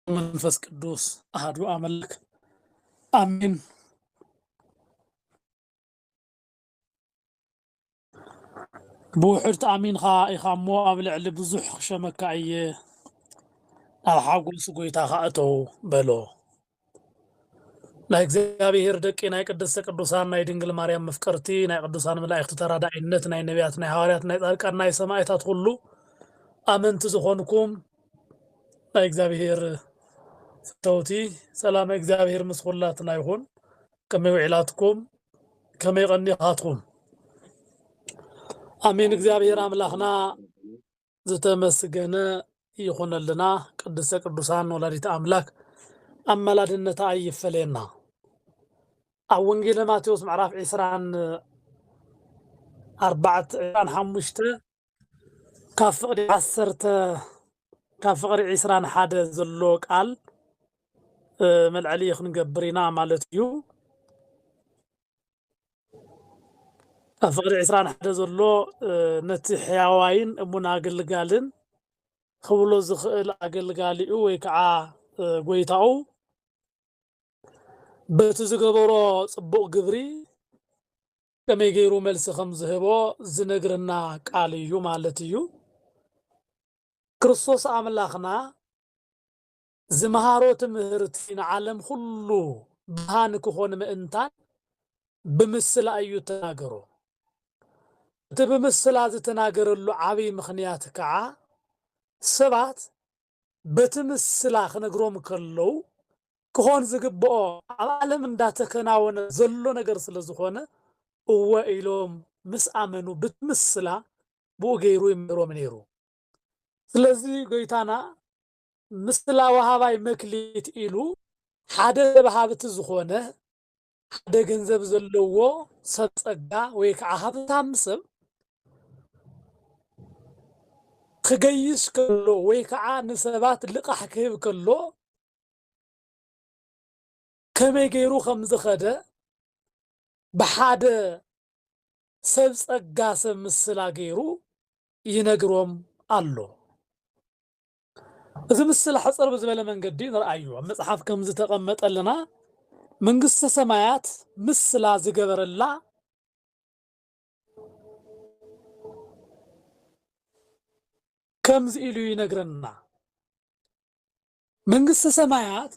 መንፈስ ቅዱስ ኣሃዱ ኣምላክ ኣሜን። ብውሕድ ተኣሚንካ ኢኻ እሞ ኣብ ልዕሊ ብዙሕ ክሸመካ እየ፣ ናብ ሓጎስ ጎይታኻ እተው በሎ። ናይ እግዚኣብሔር ደቂ ናይ ቅድስተ ቅዱሳን ናይ ድንግል ማርያም መፍቀርቲ ናይ ቅዱሳን መላእክቲ ተራዳኢነት ናይ ነቢያት ናይ ሃዋርያት ናይ ጻድቃን ናይ ሰማዕታት ኩሉ ኣመንቲ ዝኾንኩም ናይ እግዚኣብሔር ፍተውቲ ሰላም እግዚኣብሔር ምስ ኩላትና ይኹን። ከመይ ውዒላትኩም? ከመይ ቀኒኻትኩም? ኣሜን። እግዚኣብሔር ኣምላኽና ዝተመስገነ ይኹነልና። ቅድስተ ቅዱሳን ወላዲት ኣምላክ ኣማላድነታ ኣይፈለየና። ኣብ ወንጌለ ማቴዎስ ምዕራፍ ዕስራን ኣርባዕተ ዕስራን ሓሙሽተ ካብ ፍቕዲ ዓሰርተ ካብ ፍቕዲ ዕስራን ሓደ ዘሎ ቃል እ፣ መልዐሊ ክንገብር ኢና ማለት እዩ። ኣብ ፍቕዲ ዕስራን ሓደ ዘሎ እ፣ ነቲ ሕያዋይን እሙን ኣገልጋልን ክብሎ ዝኽእል ኣገልጋሊኡ ወይ ከዓ እ፣ ጎይታኡ በቲ ዝገበሮ ጽቡቕ ግብሪ ከመይ ገይሩ መልሲ ከም ዝህቦ ዝነግረና ቃል እዩ ማለት እዩ። ክርስቶስ ኣምላኽና ዝመሃሮ ትምህርቲ ንዓለም ኩሉ ብርሃን ክኾን ምእንታን ብምስላ እዩ ተናገሮ። እቲ ብምስላ ዝተናገረሉ ዓብዪ ምኽንያት ከዓ ሰባት በቲ ምስላ ክነግሮም ከለዉ ክኾን ዝግብኦ ኣብ ዓለም እንዳተከናወነ ዘሎ ነገር ስለ ዝኾነ እወ ኢሎም ምስ ኣመኑ ብቲ ምስላ ብኡ ገይሩ ይምህሮም ነይሩ። ስለዚ ጎይታና ምስላ ወሃባይ መክሊት ኢሉ ሓደ ሰብ ሃብቲ ዝኾነ ሓደ ገንዘብ ዘለዎ ሰብ ጸጋ ወይ ከዓ ሃብታም ሰብ ክገይሽ ከሎ ወይ ከዓ ንሰባት ልቓሕ ክህብ ከሎ ከመይ ገይሩ ከም ዝኸደ ብሓደ ሰብ ጸጋ ሰብ ምስላ ገይሩ ይነግሮም ኣሎ። እዚ ምስላ ሕጽር ብዝበለ መንገዲ ንርኣዮ። ኣብ መጽሓፍ ከም ዝተቐመጠልና መንግስተ ሰማያት ምስላ ዝገበረላ ከምዚ ኢሉ ይነግረና። መንግስተ ሰማያት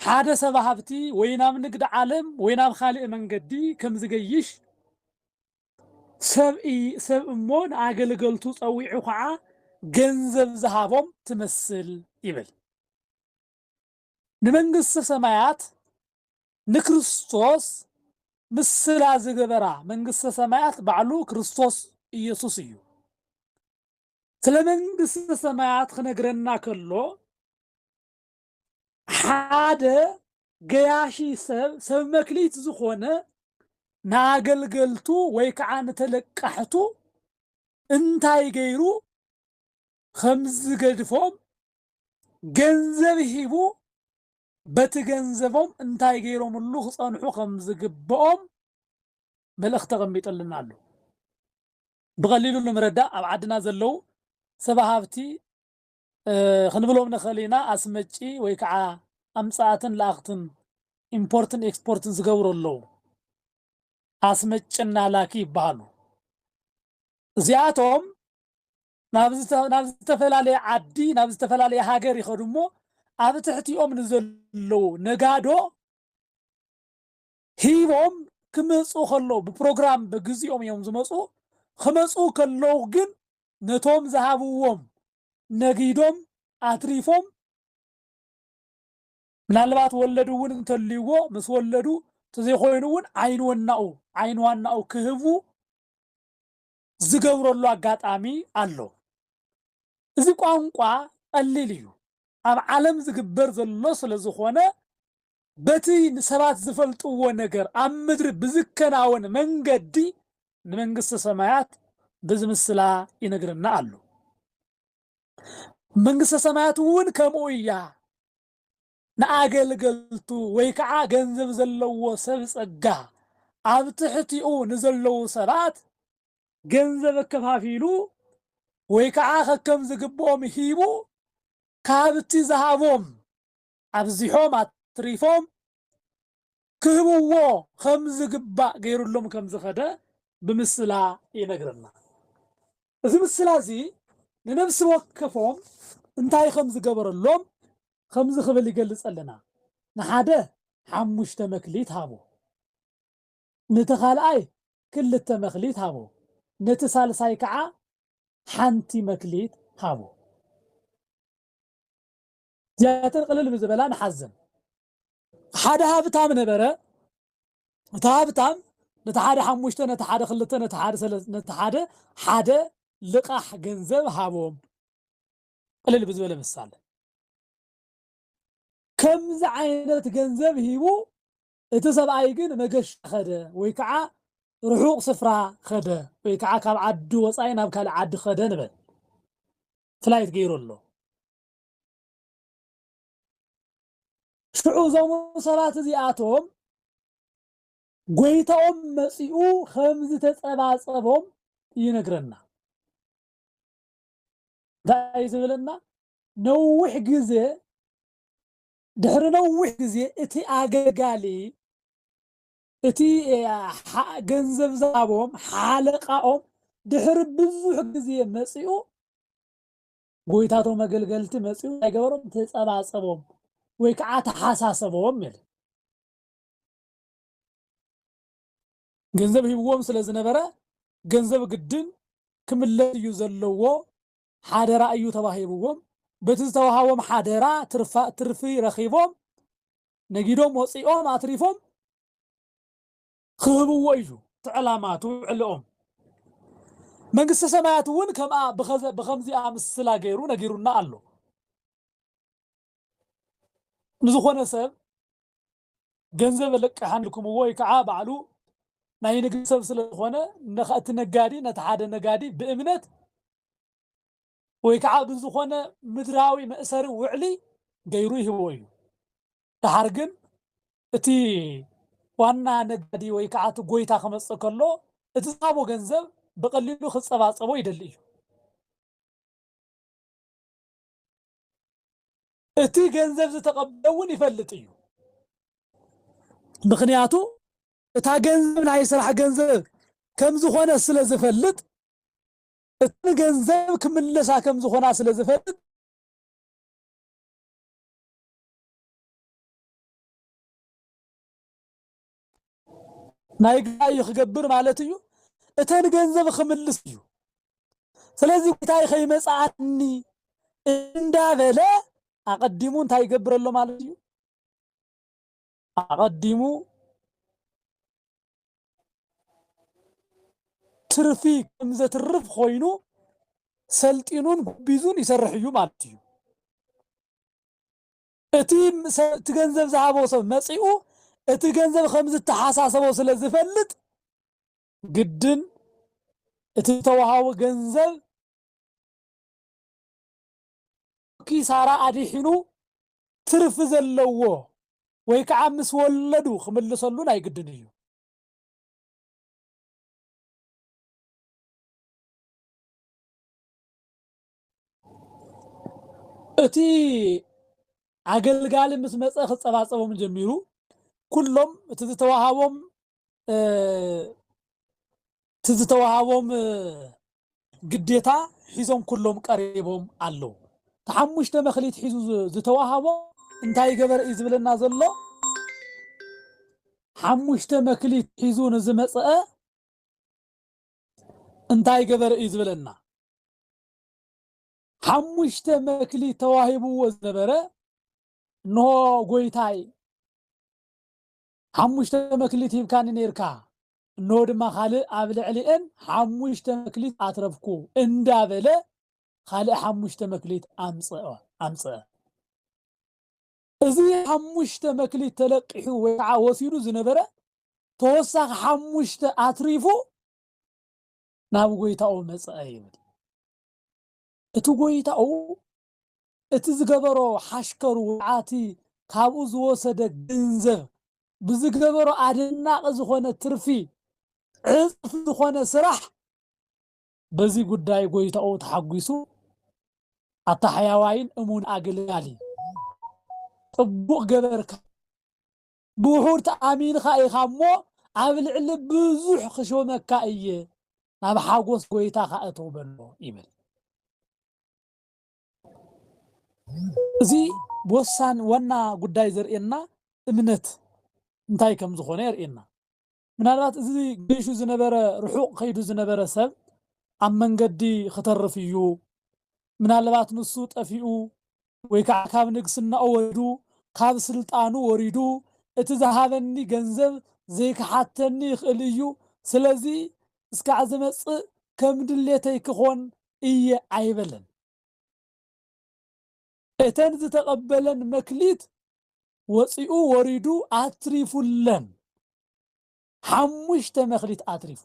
ሓደ ሰብ ሃብቲ ወይ ናብ ንግዲ ዓለም ወይ ናብ ካልእ መንገዲ ከም ዝገይሽ ሰብ እይ-፣ ሰብ እሞ ንኣገልገልቱ ጸዊዑ ኸዓ ገንዘብ ዝሃቦም ትመስል ይብል። ንመንግስተ ሰማያት ንክርስቶስ ምስላ ዝገበራ መንግስተ ሰማያት ባዕሉ ክርስቶስ ኢየሱስ እዩ። ስለ መንግስተ ሰማያት ክነግረና ከሎ ሓደ ገያሺ ሰብ፣ ሰብ መክሊት ዝኾነ ንኣገልገልቱ ወይ ከዓ ንተለቃሕቱ እንታይ ገይሩ ከም ዝገድፎም ገንዘብ ሂቡ በቲ ገንዘቦም እንታይ ገይሮምሉ ክጸንሑ ከም ዝግብኦም መልእኽቲ ተቐሚጠልና ኣሎ። ብቐሊሉ ንምርዳእ ኣብ ዓድና ዘለዉ ሰበ ሃብቲ እ፣ ክንብሎም ንኽእል ኢና። ኣስመጪ ወይ ከዓ ኣምጻኣትን ለኣኽትን ኢምፖርትን ኤክስፖርትን ዝገብሩ ኣለዉ። ኣስመጭና ላኪ ይበሃሉ። እዚኣቶም ናብ ዝተ-፣ ናብ ዝተፈላለየ ዓዲ ናብ ዝተፈላለየ ሃገር ይኸዱ እሞ ኣብ ትሕቲኦም ንዘለዉ ነጋዶ ሂቦም ክመፁ ከለዉ ብፕሮግራም ብግዚኦም እዮም ዝመፁ። ክመፁ ከለዉ ግን ነቶም ዝሃብዎም ነጊዶም ኣትሪፎም ምናልባት ወለዱ እውን እንተልይዎ ምስ ወለዱ ተዘይኮይኑ እውን ዓይኒ ወናኡ ዓይኒ ዋናኡ ክህቡ ዝገብረሉ ኣጋጣሚ ኣሎ። እዚ ቋንቋ ቀሊል እዩ። ኣብ ዓለም ዝግበር ዘሎ ስለ ዝኾነ በቲ ንሰባት ዝፈልጥዎ ነገር ኣብ ምድሪ ብዝከናወን መንገዲ ንመንግስተ ሰማያት ብዝምስላ ይነግረና ኣሎ። መንግስተ ሰማያት እውን ከምኡ እያ። ንኣገልገልቱ ወይ ከዓ ገንዘብ ዘለዎ ሰብ ጸጋ ኣብ ትሕቲኡ ንዘለዉ ሰባት ገንዘብ ኣከፋፊሉ ወይ ከዓ ከከም ዝግብኦም ሂቡ ካብቲ ዝሃቦም ኣብዚሖም ኣትሪፎም ክህብዎ ከም ዝግባእ ገይሩሎም ከም ዝኸደ ብምስላ ይነግረና። እዚ ምስላ እዚ ንነፍሲ ወከፎም እንታይ ከም ዝገበረሎም ከምዚ ክብል ይገልጸልና። ንሓደ ሓሙሽተ መክሊት ሃቦ፣ ነቲ ካልኣይ ክልተ መክሊት ሃቦ፣ ነቲ ሳልሳይ ከዓ ሓንቲ መክሊት ሃቦ። እዚኣተን ቅልል ብዝበላ ንሓዘን። ሓደ ሃብታም ነበረ። እቲ ሃብታም ነቲ ሓደ ሓሙሽተ፣ ነቲ ሓደ ክልተ፣ ነቲ ሓደ ሰለስተ፣ ነቲ ሓደ ሓደ ልቓሕ ገንዘብ ሃቦም። ቅልል ብዝበለ ምሳሌ፣ ከምዚ ዓይነት ገንዘብ ሂቡ፣ እቲ ሰብኣይ ግን መገሻ ኸደ፣ ወይ ከዓ ርሑቕ ስፍራ ኸደ፣ ወይ ከዓ ካብ ዓዲ ወፃኢ ናብ ካልእ ዓዲ ኸደ ንበል፣ ፍላይት ገይሩ ኣሎ። ሽዑ እዞም ሰባት እዚኣቶም ጎይታኦም መጺኡ ከም ዝተጸባጸቦም ይነግረና። እንታይ እዩ ዝብለና? ነዊሕ ግዜ፣ ድሕሪ ነዊሕ ግዜ እቲ ኣገልጋሊ፣ እቲ፣ እ፣ ሓ-፣ ገንዘብ ዝሃቦም ሓለቃኦም ድሕሪ ብዙሕ ግዜ መጺኡ፣ ጎይታቶም ኣገልገልቲ መጺኡ እንታይ ገበሮም? ተጸባጸቦም ወይ ከዓ ተሓሳሰቦም ይብል። ገንዘብ ሂብዎም ስለ ዝነበረ፣ ገንዘብ ግድን ክምለስ እዩ ዘለዎ፣ ሓደራ እዩ ተዋሂብዎም። በቲ ዝተዋሃቦም ሓደራ ትርፋ-፣ ትርፊ ረኺቦም፣ ነጊዶም ወፂኦም ኣትሪፎም ክህብዎ እዩ እቲ ዕላማ፣ እቲ ውዕልኦም። መንግስተ ሰማያት እውን ከምኣ ብኸዘ-፣ ብኸምዚኣ ምስላ ገይሩ ነጊሩና ኣሎ። ንዝኾነ ሰብ ገንዘብ ለቅሓን ልክምዎ ወይ ከዓ ባዕሉ ናይ ንግዲ ሰብ ስለ ዝኾነ፣ ነኸ-፣ እቲ ነጋዲ ነቲ ሓደ ነጋዲ ብእምነት ወይ ከዓ ብዝኾነ ምድራዊ መእሰሪ ውዕሊ ገይሩ ይህቦ እዩ። ደሓር ግን እቲ ዋና ነጋዲ ወይ ከዓ እቲ ጎይታ ክመጽእ ከሎ፣ እቲ ዝሃቦ ገንዘብ ብቐሊሉ ክጸባጸቦ ይደሊ እዩ። እቲ ገንዘብ ዝተቐበለ እውን ይፈልጥ እዩ። ምኽንያቱ እታ ገንዘብ ናይ ስራሕ ገንዘብ ከም ዝኾነ ስለ ዝፈልጥ፣ እቲ ገንዘብ ክምለሳ ከም ዝኾና ስለ ዝፈልጥ፣ ናይ ግዳ እዩ ክገብር ማለት እዩ። እተን ገንዘብ ክምልስ እዩ። ስለዚ ጎይታይ ከይመጽኣኒ እንዳበለ ኣቐዲሙ እንታይ ይገብር ኣሎ ማለት እዩ? ኣቐዲሙ ትርፊ ከም ዘትርፍ ኮይኑ ሰልጢኑን ጉቢዙን ይሰርሕ እዩ ማለት እዩ። እቲ ሰ-፣ እቲ ገንዘብ ዝሃቦ ሰብ መጺኡ እቲ ገንዘብ ከም ዝተሓሳሰቦ ስለ ዝፈልጥ፣ ግድን እቲ ዝተዋሃቦ ገንዘብ ኪሳራ ኣድሒኑ ትርፊ ዘለዎ ወይ ከዓ ምስ ወለዱ ክምልሰሉ ናይ ግድን እዩ። እቲ ኣገልጋሊ ምስ መጸ ክጸባጸቦም ጀሚሩ። ኩሎም እቲ ዝተዋሃቦም፣ እ፣ እቲ ዝተዋሃቦም፣ እ፣ ግዴታ ሒዞም ኩሎም ቀሪቦም ኣለዉ። እቲ ሓሙሽተ መክሊት ሒዙ ዝ-፣ ዝተዋሃቦ እንታይ ገበረ እዩ ዝብለና ዘሎ? ሓሙሽተ መክሊት ሒዙ ንዝመጸአ እንታይ ገበረ እዩ ዝብለና? ሓሙሽተ መክሊት ተዋሂብዎ ዝነበረ፣ እንሆ ጎይታይ፣ ሓሙሽተ መክሊት ሂብካኒ ነይርካ፣ እንሆ ድማ ካልእ ኣብ ልዕሊኤን ሓሙሽተ መክሊት ኣትረፍኩ እንዳበለ፣ ካልእ ሓሙሽተ መክሊት ኣምጽኦ-፣ ኣምጽአ። እዚ ሓሙሽተ መክሊት ተለቂሑ ወይ ከዓ ወሲዱ ዝነበረ፣ ተወሳኺ ሓሙሽተ ኣትሪፉ ናብ ጎይታኡ መጸ ይብል። እቲ ጎይታኡ፣ እቲ ዝገበሮ ሓሽከሩ፣ ወዓቲ ካብኡ ዝወሰደ ገንዘብ፣ ብዝገበሮ ኣደናቂ ዝኾነ ትርፊ፣ ዕጽፍ ዝኾነ ስራሕ፣ በዚ ጉዳይ ጎይታኡ ተሓጒሱ፣ ኣታ ሕያዋይን እሙን ኣገልጋሊ፣ ጽቡቕ ገበርካ፣ ብውሑድ ተኣሚንካ ኢኻ እሞ፣ ኣብ ልዕሊ ብዙሕ ክሾመካ እየ፣ ናብ ሓጎስ ጐይታኻ እተው በሎ ይብል። እዚ ወሳን ዋና ጉዳይ ዘርእየና እምነት እንታይ ከም ዝኾነ የርእየና። ምናልባት እዚ ገይሹ ዝነበረ፣ ርሑቕ ከይዱ ዝነበረ ሰብ ኣብ መንገዲ ክተርፍ እዩ፣ ምናልባት ንሱ ጠፊኡ ወይ ከዓ ካብ ንግስናኡ ወሪዱ፣ ካብ ስልጣኑ ወሪዱ፣ እቲ ዝሃበኒ ገንዘብ ዘይክሓተኒ ይኽእል እዩ፣ ስለዚ እስካዕ ዝመጽእ ከም ድሌተይ ክኾን እየ ኣይበለን። እተን ዝተቐበለን መክሊት ወፂኡ ወሪዱ ኣትሪፉለን። ሓሙሽተ መክሊት ኣትሪፉ።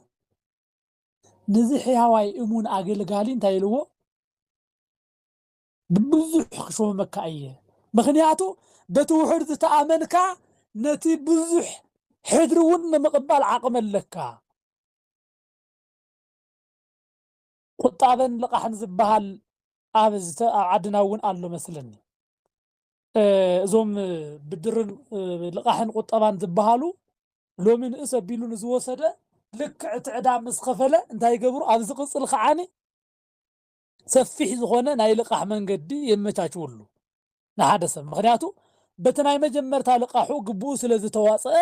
ነዚ ሕያዋይ እሙን ኣገልጋሊ እንታይ ኢልዎ? ብብዙሕ ክሾመካ እየ። ምኽንያቱ በቲ ውሑድ ዝተኣመንካ ነቲ ብዙሕ ሕድሪ እውን ንምቕባል ዓቕሚ ኣለካ። ቁጣበን ልቓሕን ዝበሃል ኣብ ዝተ-፣ ኣብ ዓድና እውን ኣሎ መስለኒ። እ፣ እዞም ብድርን፣ እ፣ ልቓሕን ቁጠባን ዝበሃሉ ሎሚ ንእስ ኣቢሉ ንዝወሰደ ልክዕ እቲ ዕዳ ምስ ኸፈለ እንታይ ይገብሩ? ኣብ ዝቕጽል ከዓኒ ሰፊሕ ዝኾነ ናይ ልቓሕ መንገዲ የመቻችውሉ ንሓደ ሰብ። ምኽንያቱ በቲ ናይ መጀመርታ ልቓሑ ግቡኡ ስለ ዝተዋጽአ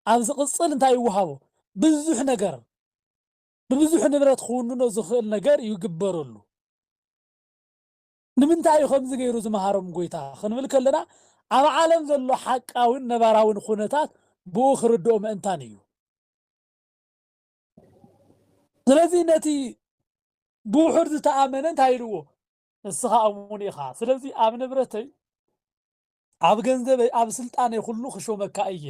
ኣብ ዝቕጽል እንታይ ይወሃቦ? ብዙሕ ነገር፣ ብብዙሕ ንብረት ክውንኖ ዝኽእል ነገር ይግበረሉ። ንምንታይ እዩ ከምዚ ገይሩ ዝመሃሮም ጎይታ ክንብል ከለና፣ ኣብ ዓለም ዘሎ ሓቃውን ነባራውን ኩነታት ብኡ ክርድኦ ምእንታን እዩ። ስለዚ ነቲ ብውሑድ ዝተኣመነ እንታይ ኢልዎ? ንስኻ እሙን ኢኻ። ስለዚ ኣብ ንብረተይ፣ ኣብ ገንዘበይ፣ ኣብ ስልጣነይ ኩሉ ክሾመካ እየ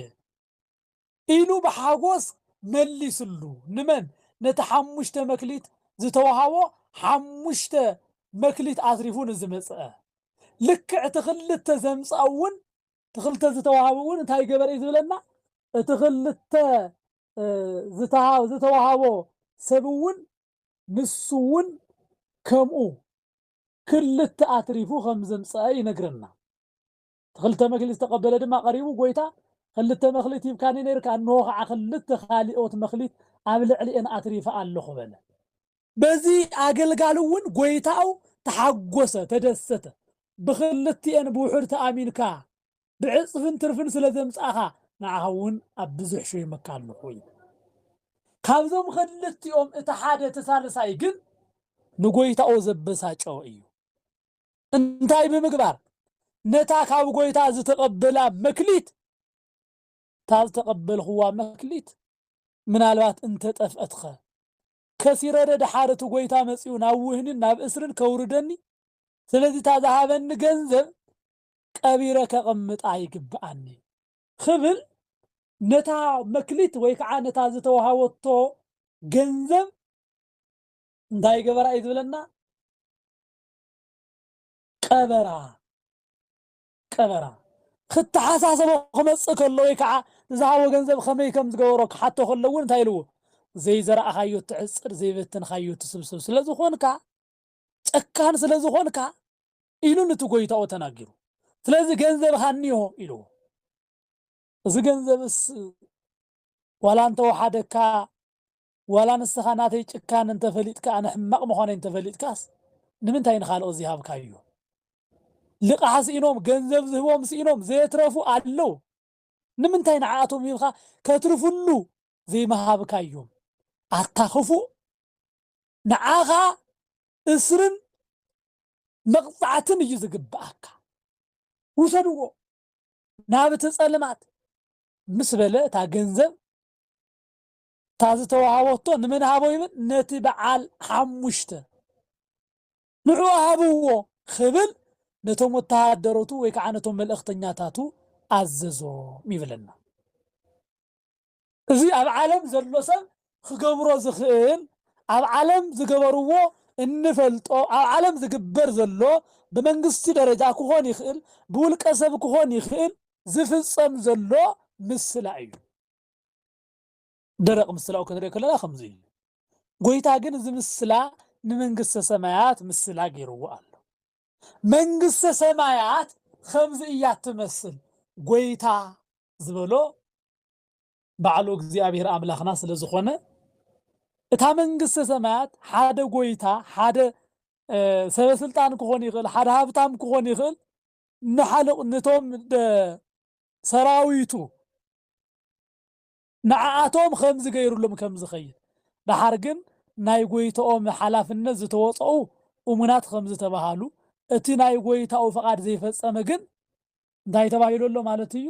ኢሉ ብሓጎስ መሊስሉ። ንመን? ነቲ ሓሙሽተ መክሊት ዝተዋሃቦ፣ ሓሙሽተ መክሊት ኣትሪፉ ንዝመጽአ። ልክዕ እቲ ክልተ ዘምጽኣ እውን፣ እቲ ክልተ ዝተዋሃቦ እውን እንታይ ገበረ እዩ ዝብለና? እቲ ክልተ፣ እ፣ ዝተሃ-፣ ዝተዋሃቦ ሰብ እውን፣ ንሱ እውን ከምኡ ክልተ ኣትሪፉ ከም ዘምጽአ ይነግረና። እቲ ክልተ መክሊት ዝተቐበለ ድማ ቀሪቡ፣ "ጎይታ፣ ክልተ መክሊት ሂብካኒ ነይርካ፣ እንሆ ኸዓ ክልተ ካሊኦት መክሊት ኣብ ልዕሊኤን ኣትሪፈ ኣለኹ" በለ። በዚ ኣገልጋሊ እውን ጎይታኡ ተሓጎሰ፣ ተደሰተ። "ብክልቲኤን ብውሑድ ተኣሚንካ፣ ብዕጽፍን ትርፍን ስለ ዘምጻእኻ፣ ንዓኻ እውን ኣብ ብዙሕ ሸይመካ ኣለኹ" እዩ። ካብዞም ክልቲኦም እቲ ሓደ፣ እቲ ሳልሳይ ግን ንጎይታኡ ዘበሳጨወ እዩ። እንታይ ብምግባር? ነታ ካብ ጎይታ ዝተቐበላ መክሊት፣ እታ ዝተቐበልኽዋ መክሊት ምናልባት እንተጠፍአትኸ? ከሲረደ ደሓር እቲ ጎይታ መጺኡ ናብ ውህንን ናብ እስርን ከውርደኒ? ስለዚ እታ ዝሃበኒ ገንዘብ ቀቢረ ከቐምጣ ይግብኣኒ ክብል፣ ነታ መክሊት ወይ ከዓ ነታ ዝተዋሃበቶ ገንዘብ እንታይ ገበራ እዩ ዝብለና? ቀበራ። ቀበራ። ክተሓሳሰቦ ክመጽእ ከሎ ወይ ከዓ ንዝሃቦ ገንዘብ ከመይ ከም ዝገበሮ ክሓቶ ከሎ እውን እንታይ ኢልዎ? "ዘይዘራእኻዮ ትዕጽድ፣ ዘይበተንኻዮ ትስብስብ ስለ ዝኾንካ፣ ጨካን ስለ ዝኾንካ" ኢሉ ነቲ ጎይታኡ ተናጊሩ። ስለዚ "ገንዘብኻ እኒሆ" ኢልዎ። "እዚ ገንዘብስ ዋላ እንተወሓደካ፣ ዋላ ንስኻ ናተይ ጭካነ እንተፈሊጥካ፣ ኣነ ሕማቕ ምዃነይ እንተፈሊጥካስ፣ ንምንታይ ንኻልኦት ዘይሃብካዮ? ልቓሕ ስኢኖም፣ ገንዘብ ዝህቦም ስኢኖም፣ ዘየትረፉ ኣለዉ። ንምንታይ ንዓኣቶም ሂብካ ከትርፍሉ ዘይምሃብካዮም? ኣታ ክፉእ፣ ንዓኻ እስርን መቕጻዕትን እዩ ዝግብኣካ። ውሰድዎ ናብ እቲ ጸልማት" ምስ በለ፣ እታ ገንዘብ፣ እታ ዝተዋሃበቶ ንመን ሃቦ ይብል? ነቲ በዓል ሓሙሽተ። "ንዕኡ ሃብዎ" ክብል ነቶም ወተሃደሮቱ ወይ ከዓ ነቶም መልእኽተኛታቱ ኣዘዞም ይብለና። እዚ ኣብ ዓለም ዘሎ ሰብ ክገብሮ ዝኽእል፣ ኣብ ዓለም ዝገበርዎ እንፈልጦ፣ ኣብ ዓለም ዝግበር ዘሎ፣ ብመንግስቲ ደረጃ ክኾን ይኽእል፣ ብውልቀ ሰብ ክኾን ይኽእል፣ ዝፍጸም ዘሎ ምስላ እዩ። ደረቕ ምስላኡ ክንሪኦ ከለና ከምዚ እዩ። ጎይታ ግን እዚ ምስላ ንመንግስተ ሰማያት ምስላ ገይርዎ ኣሎ። መንግስተ ሰማያት ከምዚ እያ ትመስል። ጎይታ ዝበሎ ባዕሉ እግዚኣብሔር ኣምላኽና ስለ ዝኾነ፣ እታ መንግስተ ሰማያት ሓደ ጎይታ፣ ሓደ፣ እ፣ ሰበስልጣን ክኾን ይኽእል፣ ሓደ ሃብታም ክኾን ይኽእል፣ ንሓለቕ-፣ ነቶም ደ-፣ ሰራዊቱ ንዓኣቶም ከም ዝገይሩሎም ከም ዝኸይድ፣ ደሓር ግን ናይ ጎይትኦም ሓላፍነት ዝተወጸኡ እሙናት ከም ዝተባሃሉ፣ እቲ ናይ ጎይታኡ ፍቓድ ዘይፈጸመ ግን እንታይ ተባሂሉ ኣሎ ማለት እዩ?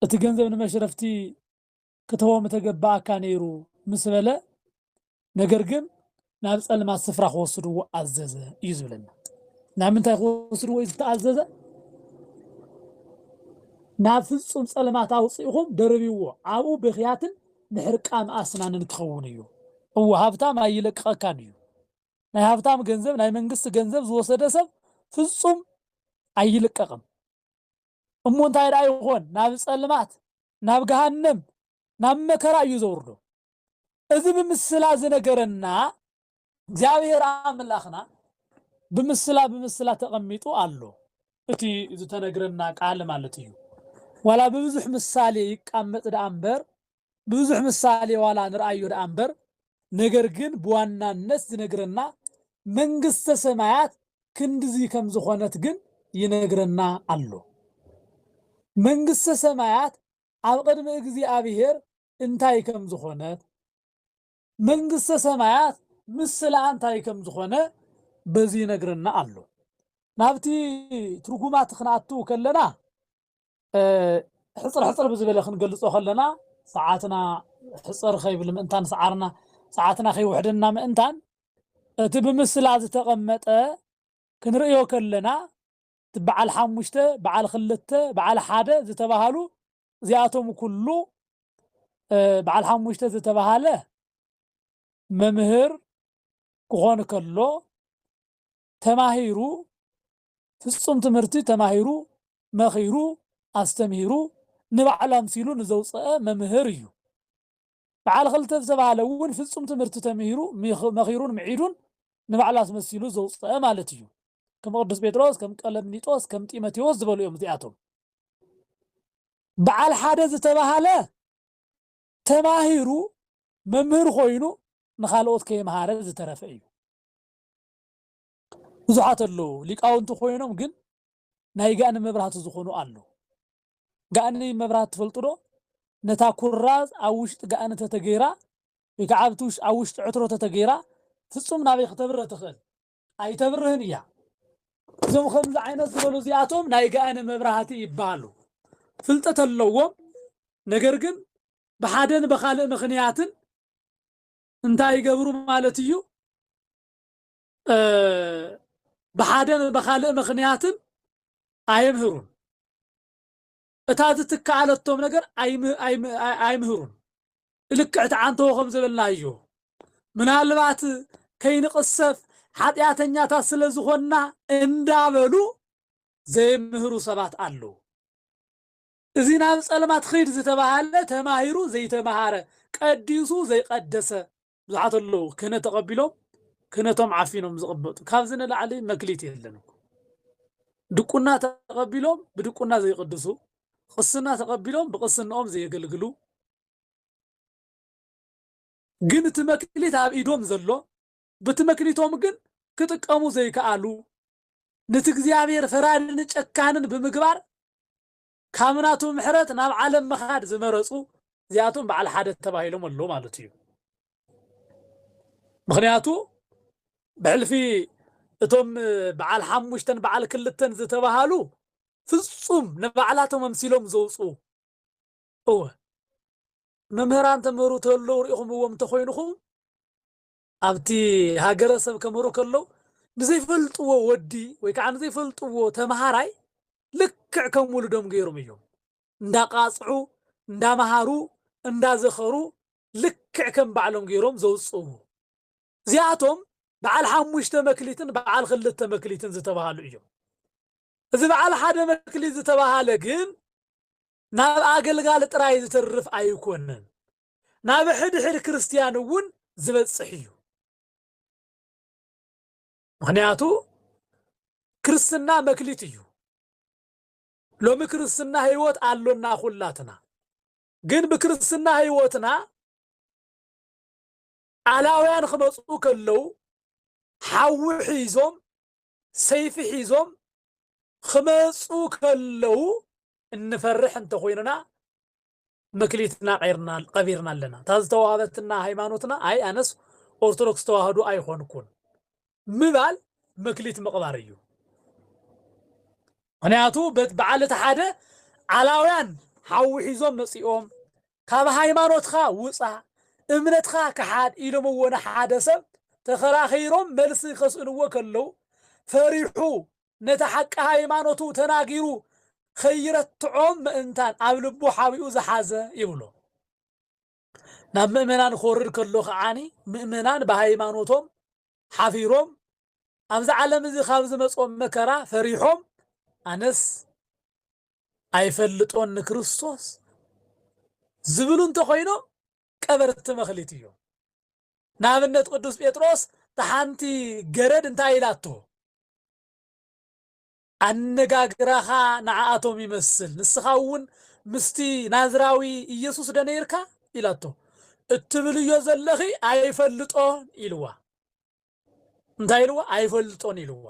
እቲ ገንዘብ ንመሽረፍቲ ክትህቦ ምተገባኣካ ነይሩ ምስ በለ፣ ነገር ግን ናብ ጸልማት ስፍራ ክወስድዎ ኣዘዘ እዩ ዝብለና። ናብ ምንታይ ክወስድዎ እዩ ዝተኣዘዘ? ናብ ፍጹም ጸልማት ኣውጺእኹም ደርብይዎ፣ ኣብኡ ብኽያትን ምሕርቃም ኣስናንን ክኸውን እዩ። እወ፣ ሃብታም ኣይለቅቐካን እዩ። ናይ ሃብታም ገንዘብ፣ ናይ መንግስቲ ገንዘብ ዝወሰደ ሰብ ፍጹም ኣይልቀቕን። እሞ እንታይ ደኣ ይኾን? ናብ ጸልማት፣ ናብ ገሃነም፣ ናብ መከራ እዩ ዘውርዶ። እዚ ብምስላ ዝነገረና እግዚኣብሔር ኣምላኽና ብምስላ፣ ብምስላ ተቐሚጡ ኣሎ። እቲ ዝተነግረና ቃል ማለት እዩ። ዋላ ብብዙሕ ምሳሌ ይቃመጥ ደኣ እምበር፣ ብብዙሕ ምሳሌ ዋላ ንርኣዮ ደኣ እምበር፣ ነገር ግን ብዋናነት ዝነግረና መንግስተ ሰማያት ክንድዚ ከም ዝኾነት ግን ይነግረና ኣሎ። መንግስተ ሰማያት ኣብ ቅድሚ እግዚኣብሔር እንታይ ከም ዝኾነት፣ መንግስተ ሰማያት ምስላ እንታይ ከም ዝኾነ በዚ ይነግረና ኣሎ። ናብቲ ትርጉማት ክንኣቱ ከለና፣ እ፣ ሕጽር ሕጽር ብዝበለ ክንገልጾ ከለና፣ ሰዓትና ሕጽር ከይብል ምእንታን፣ ሰዓርና፣ ሰዓትና ከይውሕደና ምእንታን፣ እቲ ብምስላ ዝተቐመጠ ክንርእዮ ከለና፣ እቲ በዓል ሓሙሽተ፣ በዓል ክልተ፣ በዓል ሓደ ዝተባሃሉ፣ እዚኣቶም ኩሉ፣ እ፣ በዓል ሓሙሽተ ዝተባሃለ መምህር ክኾን ከሎ፣ ተማሂሩ፣ ፍጹም ትምህርቲ ተማሂሩ፣ መኺሩ፣ ኣስተምሂሩ፣ ንባዕሉ ኣምሲሉ ንዘውፅአ መምህር እዩ። በዓል ክልተ ዝተባሃለ እውን ፍጹም ትምህርቲ ተምሂሩ፣ ሚኽ-፣ መኺሩን ምዒዱን ንባዕሉ ኣስመሲሉ ዘውፅአ ማለት እዩ። ከም ቅዱስ ጴጥሮስ፣ ከም ቀለምኒጦስ፣ ከም ጢሞቴዎስ ዝበሉ እዮም እዚኣቶም። በዓል ሓደ ዝተባሃለ ተማሂሩ መምህር ኮይኑ ንኻልኦት ከየምሃረ ዝተረፈ እዩ። ብዙሓት ኣለዉ፣ ሊቃውንቲ ኮይኖም ግን ናይ ጋእኒ መብራህቲ ዝኾኑ ኣለዉ። ጋእኒ መብራህቲ ትፈልጡ ዶ? ነታ ኩራዝ ኣብ ውሽጢ ጋእኒ ተተገይራ፣ ወይ ከዓ ኣብቲ ውሽ-፣ ኣብ ውሽጢ ዕትሮ ተተገይራ፣ ፍጹም ናበይ ክተብርህ ትኽእል? ኣይተብርህን እያ። እዞም ከምዚ ዓይነት ዝበሉ እዚኣቶም ናይ ጋእኒ መብራህቲ ይበሃሉ። ፍልጠት ኣለዎም፣ ነገር ግን ብሓደን ብኻልእ ምኽንያትን እንታይ ይገብሩ ማለት እዩ? እ፣ ብሓደን ብኻልእ ምኽንያትን ኣየምህሩን። እታ ዝትከኣለቶም ነገር ኣይም-፣ ኣይም-፣ ኣይ-፣ ኣይምህሩን። ልክዕ ትዓንተዎ ከም ዝበልናዮ፣ ምናልባት ከይንቕሰፍ ሓጢኣተኛታት ስለ ዝኾንና እንዳበሉ ዘይምህሩ ሰባት ኣለዉ። እዚ ናብ ጸልማት ኺድ ዝተባሃለ ተማሂሩ ዘይተማሃረ፣ ቀዲሱ ዘይቀደሰ ብዙሓት ኣለዉ። ክህነት ተቐቢሎም ክህነቶም ዓፊኖም ዝቕመጡ። ካብዚ ንላዕሊ መክሊት የለን እኮ። ድቁና ተቐቢሎም ብድቁና ዘይቅድሱ፣ ቅስና ተቐቢሎም ብቅስንኦም ዘየገልግሉ፣ ግን እቲ መክሊት ኣብ ኢዶም ዘሎ፣ በቲ መክሊቶም ግን ክጥቀሙ ዘይከኣሉ፣ ነቲ እግዚኣብሔር ፈራድን ጨካንን ብምግባር ካብ ናቱ ምሕረት ናብ ዓለም ምኻድ ዝመረጹ፣ እዚኣቶም በዓል ሓደ ተባሂሎም ኣለዉ ማለት እዩ። ምኽንያቱ ብሕልፊ እቶም በዓል ሓሙሽተን በዓል ክልተን ዝተባሃሉ ፍጹም ንባዕላቶም ኣምሲሎም ዘውፅኡ፣ እወ፣ መምህራን ተምህሩ ተለዉ ርኢኹምዎም እንተኾይንኹም፣ ኣብቲ ሃገረሰብ ከምህሩ ከለዉ፣ ንዘይፈልጥዎ ወዲ ወይ ከዓ ንዘይፈልጥዎ ተምሃራይ ልክዕ ከም ውሉዶም ገይሮም እዮም። እንዳቃጽዑ፣ እንዳመሃሩ፣ እንዳዘኸሩ፣ ልክዕ ከም ባዕሎም ገይሮም ዘውጽእዎ። እዚኣቶም በዓል ሓሙሽተ መክሊትን በዓል ክልተ መክሊትን ዝተባሃሉ እዮም። እዚ በዓል ሓደ መክሊት ዝተባሃለ ግን ናብ ኣገልጋሊ ጥራይ ዝተርፍ ኣይኮነን። ናብ ሕድሕድ ክርስትያን እውን ዝበጽሕ እዩ። ምኽንያቱ ክርስትና መክሊት እዩ። ሎሚ ክርስትና ህይወት ኣሎና ኩላትና። ግን ብክርስትና ህይወትና ኣላውያን ክመጹ ከለዉ፣ ሓዊ ሒዞም፣ ሰይፊ ሒዞም ክመጹ ከለዉ እንፈርሕ እንተኾይንና፣ መክሊትና ቀይርና-፣ ቀቢርና ኣለና። እታ ዝተዋህበትና ሃይማኖትና፣ ኣይ ኣነስ ኦርቶዶክስ ተዋህዶ ኣይኾንኩን ምባል መክሊት ምቕባር እዩ። ምኽንያቱ በት-፣ በዓል እቲ ሓደ ኣላውያን ሓዊ ሒዞም መጺኦም፣ "ካብ ሃይማኖትካ ውጻእ፣ እምነትካ ክሓድ" ኢሎምዎ ንሓደ ሰብ ተኸራኺሮም መልሲ ከስእንዎ ከለዉ፣ ፈሪሑ ነቲ ሓቂ ሃይማኖቱ ተናጊሩ ከይረትዖም ምእንታን ኣብ ልቡ ሓቢኡ ዝሓዘ ይብሎ። ናብ ምእመናን ክወርድ ከሎ ከዓኒ ምእመናን ብሃይማኖቶም ሓፊሮም ኣብዚ ዓለም እዚ ካብ ዝመጾም መከራ ፈሪሖም ኣነስ ኣይፈልጦን ንክርስቶስ ዝብሉ እንተኾይኖም ቀበርቲ መኽሊት እዮም። ንኣብነት ቅዱስ ጴጥሮስ እታ ሓንቲ ገረድ እንታይ ኢላቶ? ኣነጋግራኻ ንዓኣቶም ይመስል፣ ንስኻ እውን ምስቲ ናዝራዊ ኢየሱስ ዶ ነይርካ ኢላቶ። እትብልዮ ዘለኺ ኣይፈልጦን ኢልዋ። እንታይ ኢልዋ? ኣይፈልጦን ኢልዋ።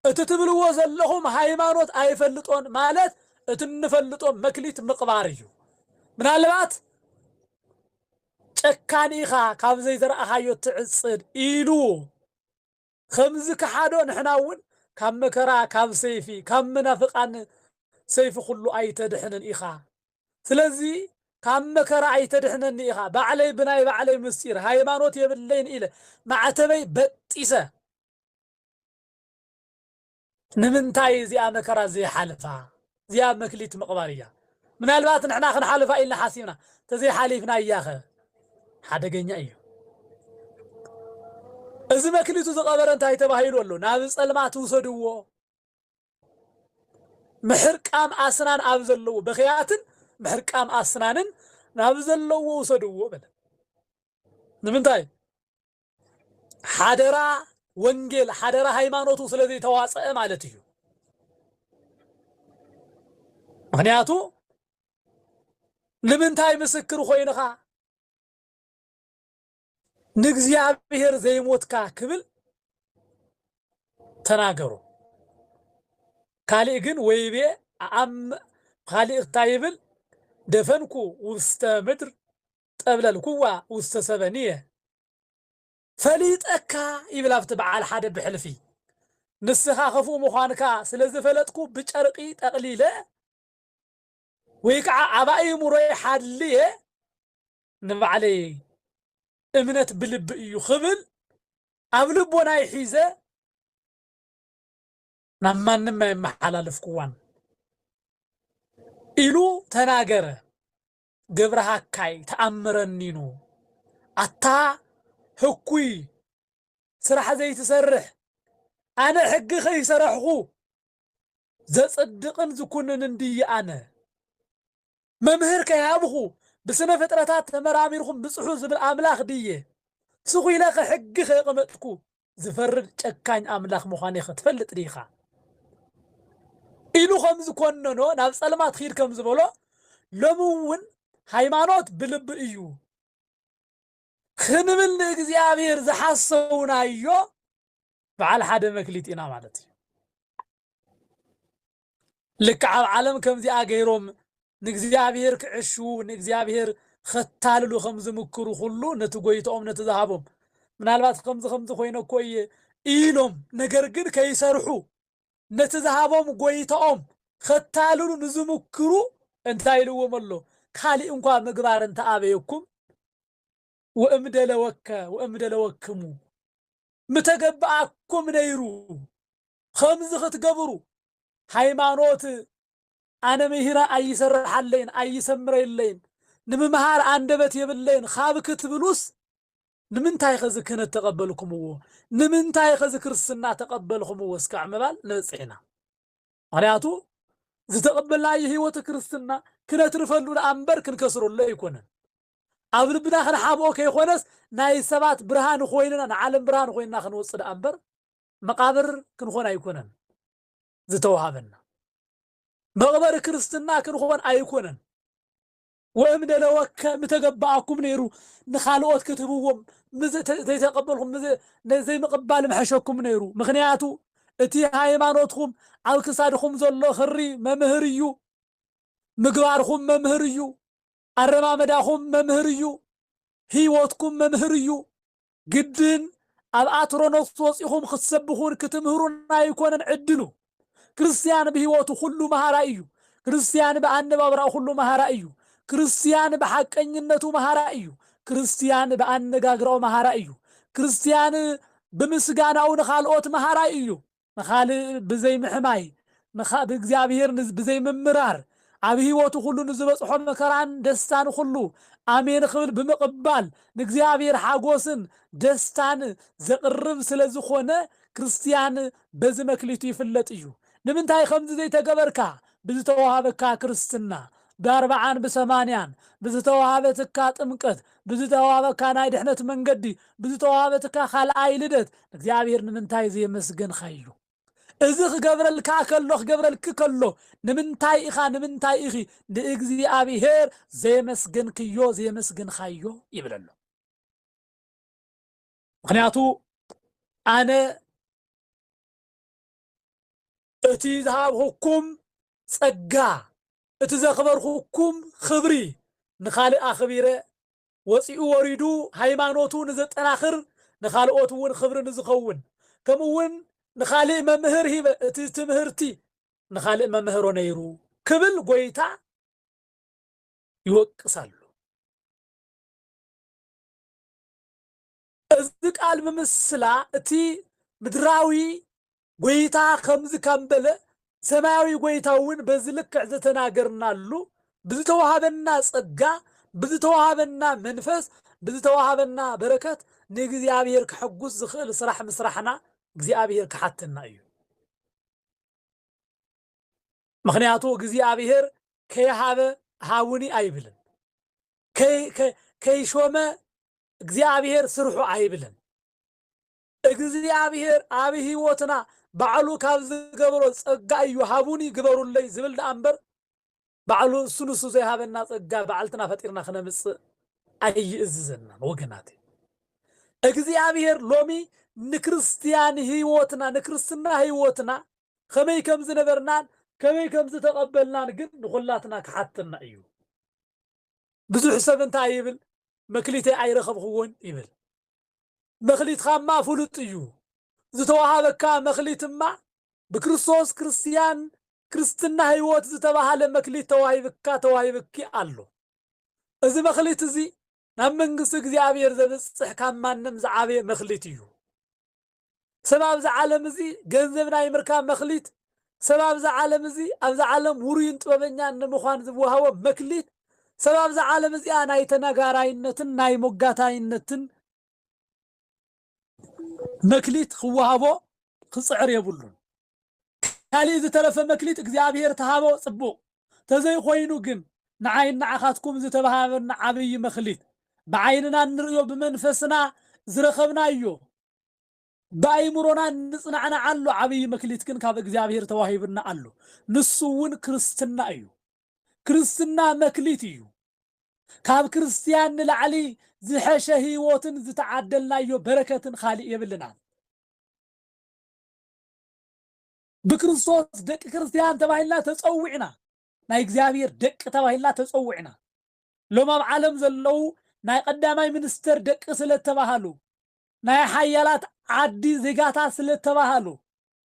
እቲ ትብልዎ ዘለኹም ሃይማኖት ኣይፈልጦን ማለት እቲ እንፈልጦ መክሊት ምቕባር እዩ። ምናልባት ጨካን ኢኻ ካብ ዘይዘራእኻዮ ትዕጽድ ኢሉ ከምዚ ከሓዶ ንሕና እውን ካብ መከራ፣ ካብ ሰይፊ፣ ካብ መናፍቃን ሰይፊ ኩሉ ኣይተድሕንን ኢኻ። ስለዚ ካብ መከራ ኣይተድሕነኒ ኢኻ። ባዕለይ ብናይ ባዕለይ ምስጢር ሃይማኖት የብለይን ኢለ ማዕተበይ በጢሰ ንምንታይ እዚኣ መከራ ዘይሓልፋ? እዚኣ መክሊት ምቕባር እያ። ምናልባት ንሕና ክንሓልፋ ኢልና ሓሲብና፣ ተዘይሓሊፍና እያኸ? ሓደገኛ እዩ። እዚ መክሊቱ ዝቐበረ እንታይ ተባሂሉ ኣሎ? ናብ ጸልማት ውሰድዎ። ምሕርቃም ኣስናን ኣብ ዘለዎ፣ በኽያትን ምሕርቃም ኣስናንን ናብ ዘለዎ ውሰድዎ በለ። ንምንታይ? ሓደራ ወንጌል፣ ሓደራ ሃይማኖቱ ስለ ዘይተዋጸአ ማለት እዩ። ምኽንያቱ ንምንታይ ምስክር ኮይንኻ ንእግዚኣብሔር ዘይሞትካ ክብል ተናገሮ። ካልእ ግን ወይቤ ኣም-፣ ካልእ እንታይ ይብል? ደፈንኩ ውስተ ምድር ጠብለልኩዋ ውስተ ሰበንየ። ፈሊጠካ ይብል ኣብቲ በዓል ሓደ ብሕልፊ። ንስኻ ክፉእ ምዃንካ ስለ ዝፈለጥኩ ብጨርቂ ጠቕሊለ ወይ ከዓ ኣብ ኣእምሮይ ሓልየ ንባዕለይ እምነት ብልቢ እዩ ክብል ኣብ ልቦናይ ሒዘ ናብ ማንም ኣየመሓላለፍኩዋን ኢሉ ተናገረ። ገብረ ሃካይ ተኣምረኒኑ። ኣታ ህኩይ ስራሕ ዘይትሰርሕ፣ ኣነ ሕጊ ከይሰራሕኹ ዘጽድቕን ዝኩንን እንድየ ኣነ። መምህር ከይሃብኹ ብስነ ፍጥረታት ተመራሚርኩም ብጽሑ ዝብል ኣምላኽ ድየ? ስኹ ኢለ ከሕጊ ከየቐመጥኩ ዝፈርድ ጨካኝ ኣምላኽ ምዃነይ ኸ ትፈልጥ ዲኻ? ኢሉ ከም ዝኮነኖ፣ ናብ ጸልማት ኺድ ከም ዝበሎ፣ ሎሚ እውን ሃይማኖት ብልቢ እዩ ክንብል ንእግዚኣብሔር ዝሓሰውናዮ በዓል ሓደ መክሊት ኢና ማለት እዩ። ልክዕ ኣብ ዓለም ከምዚኣ ገይሮም ንእግዚኣብሔር ክዕሽዉ፣ ንእግዚኣብሔር ኸታልሉ ከም ዝምክሩ ኩሉ ነቲ ጎይትኦም ነቲ ዝሃቦም፣ ምናልባት ከምዚ ከምዚ ኮይነ እኮ እየ ኢሎም፣ ነገር ግን ከይሰርሑ ነቲ ዝሃቦም ጎይትኦም ኸታልሉ ንዝምክሩ እንታይ ኢልዎም ኣሎ? ካሊእ እንኳ ምግባር እንተኣበየኩም፣ ወእምደለወከ ወእምደለወክሙ፣ ምተገብኣኩም ነይሩ ከምዚ ክትገብሩ። ሃይማኖት ኣነ ምሂረ ኣይሰርሓለይን፣ ኣይሰምረለይን፣ ንምምሃር ኣንደበት የብለይን ካብ ክትብሉስ፣ ንምንታይ ኸዚ ክህነት ተቐበልኩምዎ? ንምንታይ ኸዚ ክርስትና ተቐበልኩምዎ? እስካዕ ምባል ንበጽሕ ኢና። ምኽንያቱ ዝተቐበልናዮ ህይወት ክርስትና ክነትርፈሉ ደኣ እምበር ክንከስረሉ ኣይኮነን። ኣብ ልብና ክንሓብኦ ከይኮነስ ናይ ሰባት ብርሃን ኮይንና፣ ንዓለም ብርሃን ኮይንና ክንወጽእ ደኣ እምበር መቓብር ክንኾን ኣይኮነን ዝተዋሃበና። መቕበሪ ክርስትና ክንኾን ኣይኮነን። ወእም ደለወከ ምተገባኣኩም ነይሩ፣ ንኻልኦት ክትህብዎም፣ ምስ-፣ ተ-፣ ዘይተቐበልኩም፣ ምስ-፣ ነ-፣ ዘይምቕባል ምሐሸኩም ነይሩ። ምኽንያቱ እቲ ሃይማኖትኩም ኣብ ክሳድኩም ዘሎ ክሪ መምህር እዩ። ምግባርኩም መምህር እዩ። ኣረማመዳኹም መምህር እዩ። ህይወትኩም መምህር እዩ። ግድን ኣብ ኣትሮኖስ ወጺኹም ክትሰብኹን ክትምህሩን ኣይኮነን ዕድሉ። ክርስትያን ብህይወቱ ኩሉ መሃራይ እዩ። ክርስትያን ብኣነባብራኡ ኩሉ መሃራይ እዩ። ክርስትያን ብሓቀኝነቱ መሃራይ እዩ። ክርስትያን ብኣነጋግራኡ መሃራይ እዩ። ክርስትያን ብምስጋናኡ ንኻልኦት መሃራይ እዩ። ንኻልእ ብዘይ ምሕማይ፣ ንኻ-፣ ብእግዚኣብሔር ንዝ-፣ ብዘይ ምምራር፣ ኣብ ህይወቱ ኩሉ ንዝበጽሖ መከራን ደስታን ኩሉ ኣሜን ክብል ብምቕባል፣ ንእግዚኣብሔር ሓጎስን ደስታን ዘቕርብ ስለ ዝኾነ፣ ክርስትያን በዚ መክሊቱ ይፍለጥ እዩ። ንምንታይ ከምዚ ዘይተገበርካ? ብዝተዋሃበካ ክርስትና፣ ብኣርብዓን ብሰማንያን፣ ብዝተዋሃበትካ ጥምቀት፣ ብዝተዋሃበካ ናይ ድሕነት መንገዲ፣ ብዝተዋሃበትካ ካልኣይ ልደት፣ ንእግዚኣብሔር ንምንታይ ዘየመስገንካዮ? እዚ ክገብረልካ ከሎ፣ ክገብረልኪ ከሎ፣ ንምንታይ ኢኻ፣ ንምንታይ ኢኺ ንእግዚኣብሔር ዘየመስገንክዮ፣ ዘየመስገንካዮ? ይብል ኣሎ። ምኽንያቱ ኣነ እቲ ዝሃብኹኩም ጸጋ፣ እቲ ዘኽበርኩኩም ክብሪ ንኻልእ ኣኽቢረ፣ ወጺኡ ወሪዱ ሃይማኖቱ ንዘጠናኽር፣ ንኻልኦት እውን ክብሪ ንዝኸውን፣ ከምኡ እውን ንኻልእ መምህር ሂበ፣ እቲ ትምህርቲ ንኻልእ መምህሮ ነይሩ ክብል ጎይታ ይወቅስ ኣሎ። እዚ ቃል ብምስላ እቲ ምድራዊ ጎይታ ከምዚ ከም በለ፣ ሰማያዊ ጎይታ እውን በዚ ልክዕ ዝተናገርናሉ፣ ብዝተዋሃበና ጸጋ፣ ብዝተዋሃበና መንፈስ፣ ብዝተዋሃበና በረከት ንእግዚኣብሔር ከሐጉስ ዝኽእል ስራሕ ምስራሕና እግዚኣብሔር ክሓተና እዩ። ምኽንያቱ እግዚኣብሔር ከይሃበ ሃቡኒ ኣይብልን። ከይ-፣ ከ-፣ ከይሾመ እግዚኣብሔር ስርሑ ኣይብልን። እግዚኣብሔር ኣብ ህይወትና ባዕሉ ካብ ዝገብሮ ጸጋ እዩ ሃቡኒ ግበሩለይ ዝብል ደኣ እምበር፣ ባዕሉ እሱ ንሱ ዘይሃበና ጸጋ ባዕልትና ፈጢርና ክነምጽእ ኣይእዝዘናን ወገናት። እግዚኣብሔር ሎሚ ንክርስትያን ህይወትና፣ ንክርስትና ህይወትና ከመይ ከም ዝነበርናን ከመይ ከም ዝተቐበልናን ግን ንኹላትና ክሓተና እዩ። ብዙሕ ሰብ እንታይ ይብል? መክሊተይ ኣይረኸብኽዎን ይብል። መክሊትካማ ፍሉጥ እዩ። ዝተዋሃበካ መክሊትማ ብክርስቶስ ክርስትያን፣ ክርስትና ህይወት ዝተባሃለ መክሊት ተዋሂብካ፣ ተዋሂብኪ ኣሎ። እዚ መክሊት እዚ ናብ መንግስቲ እግዚኣብሔር ዘብጽሕ ካብ ማንም ዝዓበየ መክሊት እዩ። ሰብ ኣብዚ ዓለም እዚ ገንዘብ ናይ ምርካብ መክሊት፣ ሰብ ኣብዚ ዓለም እዚ፣ ኣብዚ ዓለም ውሩይን ጥበበኛን ንምዃን ዝወሃቦ መክሊት፣ ሰብ ኣብዚ ዓለም እዚኣ ናይ ተነጋራይነትን ናይ ሞጋታይነትን መክሊት ክወሃቦ ክጽዕር የብሉን። ካልእ ዝተረፈ መክሊት እግዚኣብሔር ተሃቦ ጽቡቕ። ተዘይኮይኑ ግን ንዓይን ንዓኻትኩም ዝተባሃበና ዓብዪ መክሊት፣ ብዓይንና እንርእዮ ብመንፈስና ዝረኸብናዮ፣ ብኣይምሮና እንጽናዕናዓሉ ዓብዪ መክሊት ግን ካብ እግዚኣብሔር ተዋሂብና ኣሎ። ንሱ እውን ክርስትና እዩ። ክርስትና መክሊት እዩ። ካብ ክርስትያን ንላዕሊ ዝሐሸ ህይወትን ዝተዓደልናዮ በረከትን ካልእ የብልናን። ብክርስቶስ ደቂ ክርስትያን ተባሂልና ተጸዊዕና። ናይ እግዚኣብሔር ደቂ ተባሂልና ተጸዊዕና። ሎም ኣብ ዓለም ዘለዉ ናይ ቀዳማይ ሚኒስተር ደቂ ስለ እተባሃሉ፣ ናይ ሓያላት ዓዲ ዜጋታት ስለ እተባሃሉ፣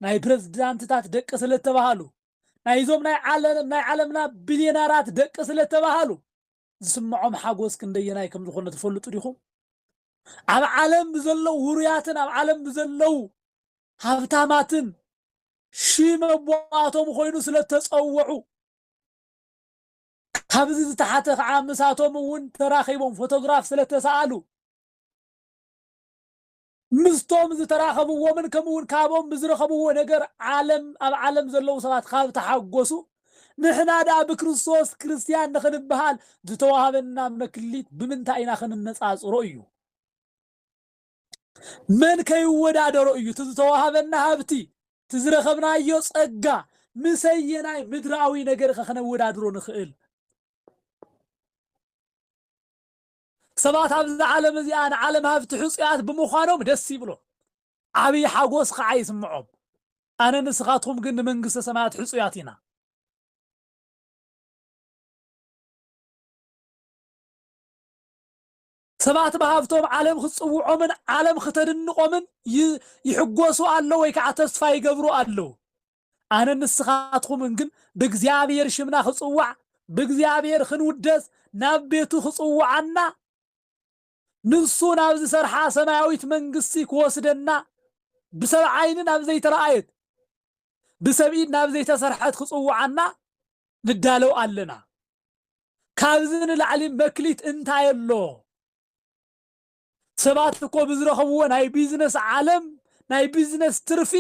ናይ ፕረዚዳንትታት ደቂ ስለ እተባሃሉ፣ ናይዞም ናይ ዓለም፣ ናይ ዓለምና ቢልዮነራት ደቂ ስለ እተባሃሉ፣ ዝስምዖም ሓጎስ ክንደየናይ ከም ዝኾነ ትፈልጡ ዲኹም? ኣብ ዓለም ብዘለዉ ውሩያትን ኣብ ዓለም ብዘለዉ ሃብታማትን ሽም ኣቦኣቶም ኮይኑ ስለ እተጸውዑ፣ ካብዚ ዝተሓተ ከዓ ምሳቶም እውን ተራኺቦም ፎቶግራፍ ስለ እተሰኣሉ፣ ምስቶም ዝተራኸብዎምን ከምኡ እውን ካብኦም ብዝረኸብዎ ነገር ዓለም፣ ኣብ ዓለም ዘለዉ ሰባት ካብ ተሓጎሱ፣ ንሕና ደኣ ብክርስቶስ ክርስትያን ንኽንበሃል ዝተዋሃበና መክሊት ብምንታይ ኢና ክንነጻጽሮ እዩ። መን ከይወዳደሮ እዩ? እቲ ዝተዋሃበና ሃብቲ፣ እቲ ዝረኸብናዮ ጸጋ፣ ምሰየናይ ምድራዊ ነገር ከ ከነወዳድሮ ንኽእል? ሰባት ኣብዚ ዓለም እዚኣ ንዓለም ሃብቲ ሕጹያት ብምዃኖም ደስ ይብሎ፣ ዓብዪ ሓጎስ ኸዓ ይስምዖም። ኣነ ንስኻትኩም ግን ንመንግስተ ሰማያት ሕጹያት ኢና። ሰባት ብሃብቶም ዓለም ክትጽውዖምን ዓለም ክተድንቖምን ይ-፣ ይሕጎሱ ኣለዉ ወይ ከዓ ተስፋ ይገብሩ ኣለዉ። ኣነ ንስኻትኩምን ግን ብእግዚኣብሔር ሽምና ክጽዋዕ፣ ብእግዚኣብሔር ክንውደስ፣ ናብ ቤቱ ክጽውዓና፣ ንሱ ናብ ዝሰርሓ ሰማያዊት መንግስቲ ክወስደና፣ ብሰብ ዓይኒ ናብ ዘይተረኣየት፣ ብሰብ ኢድ ናብ ዘይተሰርሐት ክጽውዓና ንዳለው ኣለና። ካብዚ ንላዕሊ መክሊት እንታይ ኣሎ? ሰባት እኮ ብዝረኸብዎ ናይ ቢዝነስ ዓለም፣ ናይ ቢዝነስ ትርፊ፣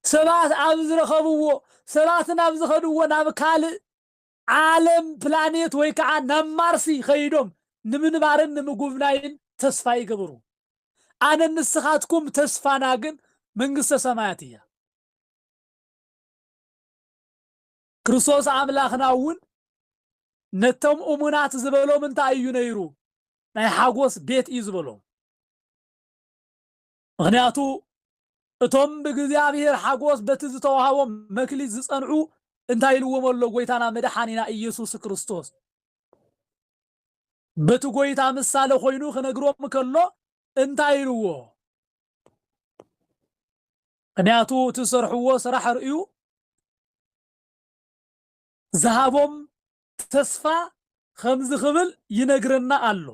ሰባት ኣብ ዝረኸብዎ፣ ሰባት ናብ ዝኸድዎ ናብ ካልእ ዓለም፣ ፕላኔት ወይ ከዓ ናብ ማርሲ ኸይዶም ንምንባርን ንምጉብናይን ተስፋ ይገብሩ። ኣነ ንስኻትኩም ተስፋና ግን መንግስተ ሰማያት እያ። ክርስቶስ ኣምላኽና እውን ነቶም እሙናት ዝበሎም እንታይ እዩ ነይሩ? ናይ ሓጎስ ቤት እዩ ዝበሎም። ምኽንያቱ እቶም ብእግዚኣብሔር ሓጎስ በቲ ዝተዋሃቦም መክሊት ዝጸንዑ እንታይ ኢልዎም ኣሎ ጎይታና መድሓኒና ኢየሱስ ክርስቶስ? በቲ ጎይታ ምሳሌ ኮይኑ ክነግሮም ከሎ እንታይ ኢልዎ? ምኽንያቱ እቲ ዝሰርሕዎ ስራሕ ርእዩ ዝሃቦም ተስፋ ከምዚ ክብል ይነግረና ኣሎ።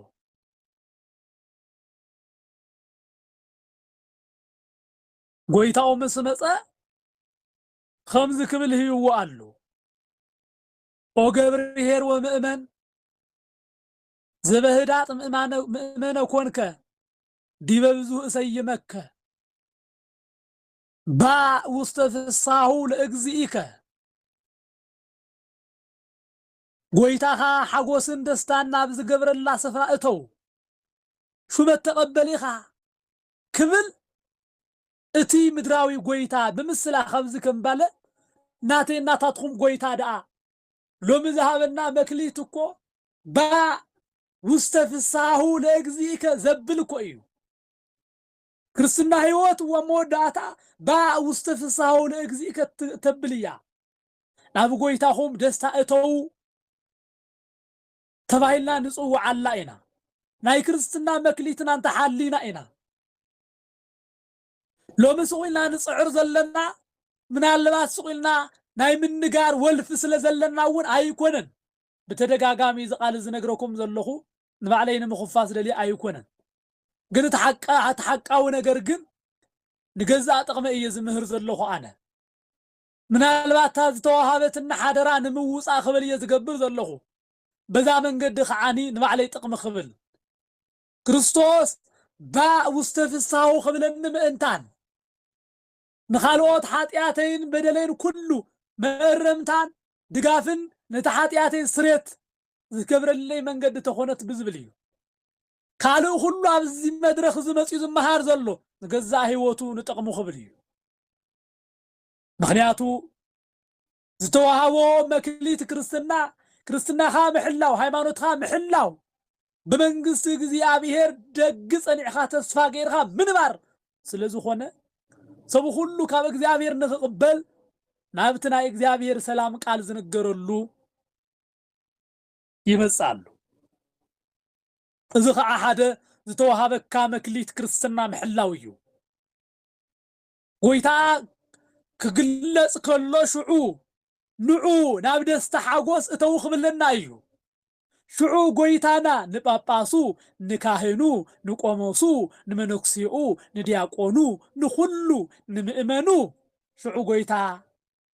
ጎይታኡ ምስ መጸ ከምዚ ክብል ህይዎ ኣሎ። ኦ ገብርኄር ወምእመን፣ ዘበህዳጥ ምእማነ-፣ ምእመነ ኮንከ፣ ዲበ ብዙህ እሰይመከ፣ ባእ ውስተ ፍሳሁ ለእግዚእከ። ጎይታኻ ሓጎስን ደስታን ናብ ዝገብረላ ስፍራ እተው፣ ሹመት ተቐበል ኢኻ ክብል፣ እቲ ምድራዊ ጎይታ ብምስላ ከምዚ ከምባለ፣ ናተይ ናታትኹም ጎይታ ደኣ ሎሚ ዝሃበና መክሊት እኮ፣ ባእ ውስተ ፍስሃሁ ለእግዚእከ ዘብል እኮ እዩ። ክርስትና ህይወት ወመወዳእታ፣ ባእ ውስተ ፍስሃሁ ለእግዚእከ ት-፣ ተብል እያ። ናብ ጎይታኹም ደስታ እተዉ ተባሂልና ንጽውዓላ ኢና። ናይ ክርስትና መክሊትና እንተሓሊና ኢና። ሎሚ ስቕ ኢልና ንጽዕር ዘለና፣ ምናልባት ስቕ ኢልና ናይ ምንጋር ወልፊ ስለ ዘለና እውን ኣይኮነን። ብተደጋጋሚ እዚ ቃል ዝነግረኩም ዘለኹ ንባዕለይ ንምኽፋስ ደልየ ኣይኮነን። ግን እቲ ሓቃ-፣ እቲ ሓቃዊ ነገር ግን ንገዛእ ጥቕመ እየ ዝምህር ዘለኹ ኣነ። ምናልባት እታ ዝተዋሃበትና ሓደራ ንምውጻእ ክብል እየ ዝገብር ዘለኹ። በዛ መንገዲ ከዓኒ ንባዕለይ ጥቕሚ ክብል። ክርስቶስ ባእ ውስተ ፍስሃሁ ክብለኒ ምእንታን፣ ንኻልኦት ሓጢኣተይን በደለይን ኩሉ መእረምታን ድጋፍን ነቲ ሓጢኣተይ ስሬት ዝገብረለይ መንገዲ ተኾነት ብዝብል እዩ። ካልእ ኩሉ ኣብዚ መድረኽ እዚ መጺኡ ዝመሃር ዘሎ ንገዛእ ህይወቱ ንጥቕሙ ክብል እዩ። ምኽንያቱ ዝተዋሃቦ መክሊት ክርስትና፣ ክርስትናኻ ምሕላው፣ ሃይማኖትኻ ምሕላው፣ ብመንግስቲ እግዚኣብሔር ደጊ ጸኒዕኻ ተስፋ ገይርኻ ምንባር ስለ ዝኾነ፣ ሰብ ኩሉ ካብ እግዚኣብሔር ንኽቕበል ናብቲ ናይ እግዚኣብሔር ሰላም ቃል ዝንገረሉ ይመጽእ ኣሎ። እዚ ኸዓ ሓደ ዝተዋሃበካ መክሊት ክርስትና ምሕላው እዩ። ጎይታ ክግለጽ ከሎ ሽዑ ንዑ ናብ ደስታ ሓጎስ እተው ክብለና እዩ። ሽዑ ጎይታና ንጳጳሱ፣ ንካህኑ፣ ንቆሞሱ፣ ንመነኩሴኡ፣ ንዲያቆኑ፣ ንኹሉ፣ ንምእመኑ ሽዑ ጎይታ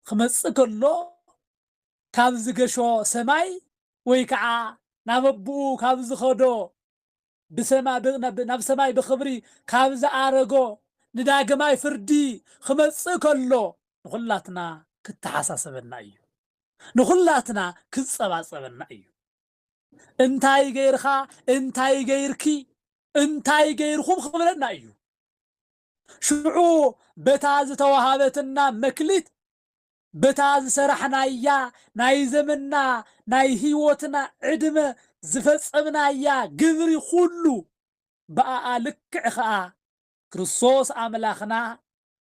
ክመጽእ ከሎ ካብ ዝገሾ ሰማይ ወይ ከዓ ናብ ኣቦኡ ካብ ዝኸዶ ብሰማ-፣ ብ-፣ ናብ፣ ናብ ሰማይ ብኽብሪ ካብ ዝኣረጎ ንዳግማይ ፍርዲ ክመጽእ ከሎ ንኹላትና ክተሓሳሰበና እዩ። ንኹላትና ክጸባጸበና እዩ። እንታይ ገይርኻ፣ እንታይ ገይርኪ፣ እንታይ ገይርኹም ክብለና እዩ። ሽዑ በታ ዝተዋሃበትና መክሊት፣ በታ ዝሰራሕናያ ናይ ዘመንና ናይ ህይወትና ዕድመ ዝፈጸምናያ ግብሪ ኩሉ ብኣኣ ልክዕ ኸኣ ክርስቶስ ኣምላኽና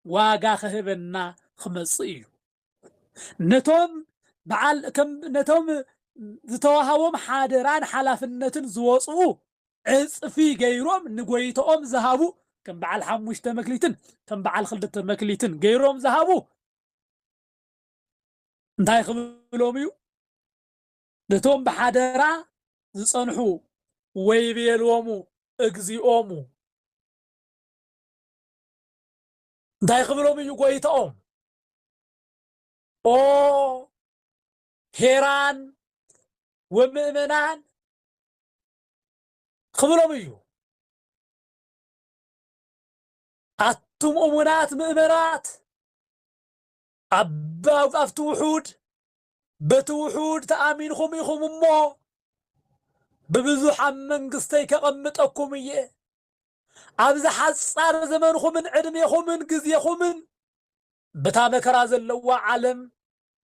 ዋጋ ክህበና ክመጽእ እዩ። ነቶም በዓል ከም ነቶም ዝተዋሃቦም ሓደራን ሓላፍነትን ዝወጽኡ ዕጽፊ ገይሮም ንጎይቶኦም ዝሃቡ፣ ከም በዓል ሓሙሽተ መክሊትን ከም በዓል ክልተ መክሊትን ገይሮም ዝሃቡ እንታይ ክብሎም እዩ? ነቶም ብሓደራ ዝጸንሑ ወይቤሎሙ እግዚኦሙ። እንታይ ክብሎም እዩ ጎይታኦም? ኦ ሄራን ወምእመናን ክብሎም እዩ። ኣቱም እሙናት ምእመናት፣ ኣብ ኣብቲ ውሑድ በቲ ውሑድ ተኣሚንኹም ኢኹም እሞ፣ ብብዙሕ ኣብ መንግስተይ ከቐምጠኩም እየ። ኣብዚ ሓጻር ዘመንኹምን ዕድሜኹምን ግዜኹምን በታ መከራ ዘለዋ ዓለም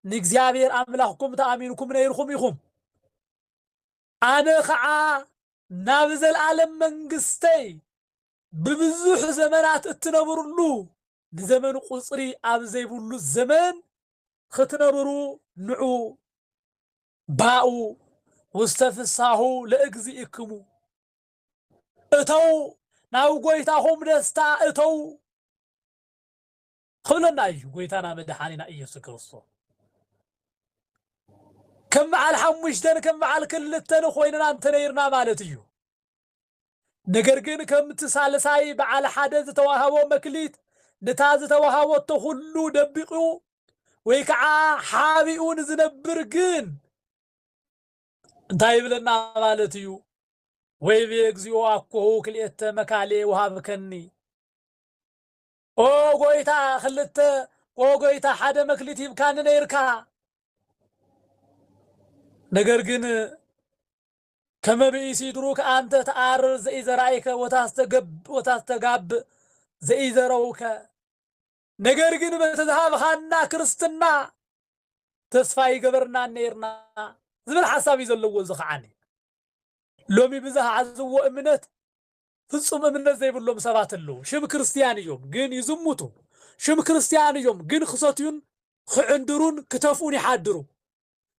ንእግዚኣብሔር ኣምላኽኩም ተኣሚንኩም ነይርኹም ኢኹም። ኣነ ኸዓ ናብ ዘለዓለም መንግስተይ ብብዙሕ ዘመናት እትነብርሉ፣ ንዘመን ቁጽሪ ኣብ ዘይብሉ ዘመን ክትነብሩ ንዑ። ባኡ ውስተ ፍሳሁ ለእግዚእክሙ፣ እተው፣ ናብ ጎይታኹም ደስታ እተው ክብለና እዩ ጎይታና መድሓኒና ኢየሱስ ክርስቶስ። ከም በዓል ሓሙሽተን ከም በዓል ክልተን ኮይንና እንተነይርና ማለት እዩ። ነገር ግን ከምቲ ሳልሳይ በዓል ሓደ ዝተዋሃቦ መክሊት ነታ ዝተዋሃበቶ ኩሉ ደቢቑ ወይ ከዓ ሓቢኡ ንዝነብር ግን እንታይ ይብለና ማለት እዩ? ወይቤ እግዚኦ ኣኮሁ ክልኤተ መካሌ ወሃብከኒ። ኦ ጎይታ፣ ክልተ፣ ኦ ጎይታ፣ ሓደ መክሊት ሂብካኒ ነይርካ። ነገር ግን ከመ ብእሲ ድሩክ ኣንተ ተኣርር ዘኢዘራእከ ወታስተገብ-፣ ወታስተጋብእ ዘኢዘረውከ። ነገር ግን በተዝሃብኻና ክርስትና ተስፋ ይገበርና ነይርና ዝብል ሓሳብ እዩ ዘለዎ። እዚ ከዓኒ ሎሚ ብዝሃ ዝዎ እምነት ፍጹም እምነት ዘይብሎም ሰባት ኣለዉ። ሽም ክርስትያን እዮም ግን ይዝሙቱ። ሽም ክርስትያን እዮም ግን ክሰትዩን ክዕንድሩን ክተፍኡን ይሓድሩ።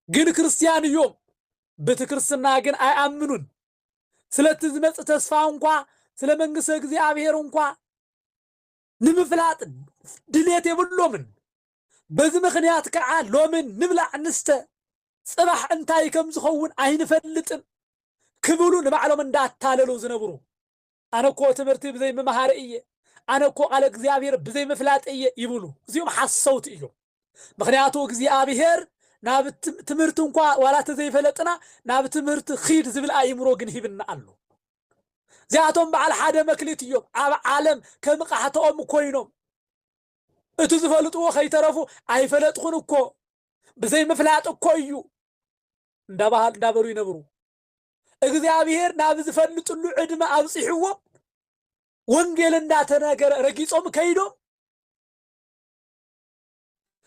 ግን ክርስትያን እዮም፣ በቲ ክርስትና ግን ኣይኣምኑን። ስለቲ ዝመጽእ ተስፋ እንኳ፣ ስለ መንግስቲ እግዚኣብሔር እንኳ ንምፍላጥ ድሌት የብሎምን። በዚ ምኽንያት ከዓ ሎምን ንብላዕ ንስተ፣ ጽባሕ እንታይ ከም ዝኸውን ኣይንፈልጥን ክብሉ ንባዕሎም እንዳታለሉ ዝነብሩ፣ ኣነ እኮ ትምህርቲ ብዘይ ምምሃር እየ፣ ኣነ እኮ ቃለ እግዚኣብሔር ብዘይ ምፍላጥ እየ ይብሉ። እዚኦም ሓሰውቲ እዮም። ምኽንያቱ እግዚኣብሔር ናብ ትም-፣ ትምህርቲ እንኳ ዋላ ተዘይፈለጥና ናብ ትምህርቲ ኺድ ዝብል ኣእምሮ ግን ሂብና ኣሎ። እዚኣቶም በዓል ሓደ መክሊት እዮም። ኣብ ዓለም ከም ቃሕተኦም ኮይኖም እቲ ዝፈልጥዎ ከይተረፉ ኣይፈለጥኹን እኮ፣ ብዘይ ምፍላጥ እኮ እዩ እንዳባህል-፣ እንዳበሉ ይነብሩ። እግዚኣብሔር ናብ ዝፈልጥሉ ዕድመ ኣብፂሕዎም ወንጌል እንዳተነገረ ረጊፆም ከይዶም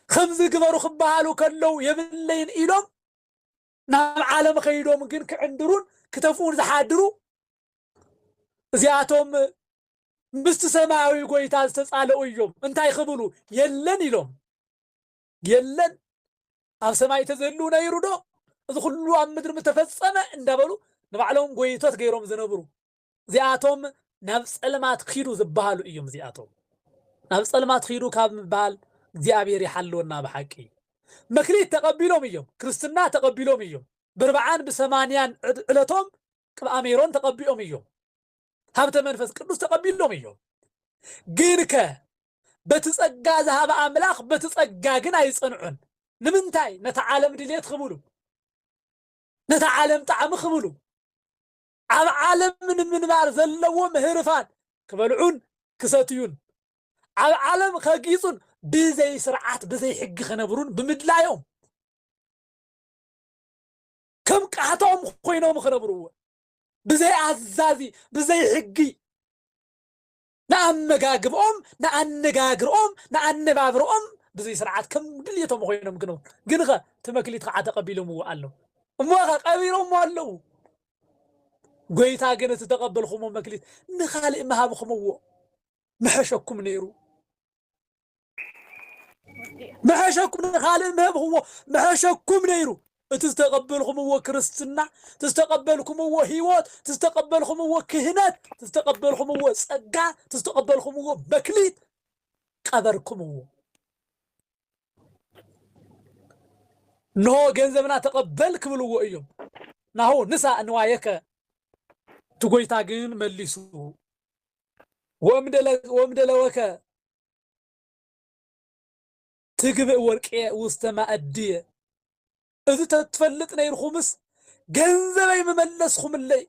ከምዚ ግበሩ ክበሃሉ ከለዉ የብለይን ኢሎም ናብ ዓለም ከይዶም ግን ክዕንድሩን ክተፍኡን ዝሓድሩ እዚኣቶም ምስቲ ሰማያዊ ጎይታ ዝተጻለኡ እዮም። እንታይ ክብሉ? የለን ኢሎም። የለን። ኣብ ሰማይ ተዘሉ ነይሩ ዶ? እዚ ኩሉ ኣብ ምድሪ ምተፈጸመ እንዳበሉ ንባዕሎም ጎይቶት ገይሮም ዝነብሩ። እዚኣቶም ናብ ጸልማት ኪዱ ዝበሃሉ እዮም። እዚኣቶም ናብ ጸልማት ኪዱ ካብ ምባል እግዚኣብሔር ይሓልወና ብሓቂ። መክሊት ተቐቢሎም እዮም። ክርስትና ተቐቢሎም እዮም። ብርብዓን ብሰማንያን ዕድ-፣ ዕለቶም ቅብኣ ሜሮን ተቐቢኦም እዮም። ሃብተ መንፈስ ቅዱስ ተቐቢሎም እዮም። ግን ከ በቲ ጸጋ ዝሃበ ኣምላኽ በቲ ጸጋ ግን ኣይጸንዑን። ንምንታይ? ነታ ዓለም ድሌት ክብሉ፣ ነታ ዓለም ጣዕሚ ክብሉ፣ ኣብ ዓለም ንምንባር ዘለዎም ህርፋን ክበልዑን ክሰትዩን፣ ኣብ ዓለም ከጊጹን ብዘይ ስርዓት ብዘይ ሕጊ ክነብሩን ብምድላዮም ከም ቃሕቶም ኮይኖም ክነብርዎ። ብዘይ ኣዛዚ፣ ብዘይ ሕጊ፣ ንኣመጋግብኦም፣ ንኣነጋግርኦም፣ ንኣነባብርኦም ብዘይ ስርዓት ከም ድልየቶም ኮይኖም ክነብሩ። ግንኸ እቲ መክሊት ከዓ ተቐቢሎምዎ ኣለዉ። እሞኸ ቀቢሮምዎ ኣለዉ። ጎይታ ግን እቲ ተቐበልኹሞ መክሊት ንኻልእ ምሃብኹምዎ ምሐሸኩም ነይሩ። ምሐሸኩም ንኻልእ ምሃብኹዎ ምሐሸኩም ነይሩ። እቲ ዝተቐበልኩምዎ ክርስትና፣ እቲ ዝተቐበልኩምዎ ህይወት፣ እቲ ዝተቐበልኩምዎ ክህነት፣ እቲ ዝተቐበልኩምዎ ጸጋ፣ እቲ ዝተቐበልኩምዎ መክሊት ቀበርኩምዎ። እንሆ ገንዘብና ተቐበል ክብልዎ እዮም። ናሁ ንሳ ንዋየከ፣ እቲ ጎይታ ግን መሊሱ፣ ወምደለ-፣ ወምደለወከ ትግብእ ወርቅየ ውስተ ማእድየ። እዚ ተትፈልጥ ነይርኹምስ ገንዘበይ ምመለስኹምለይ።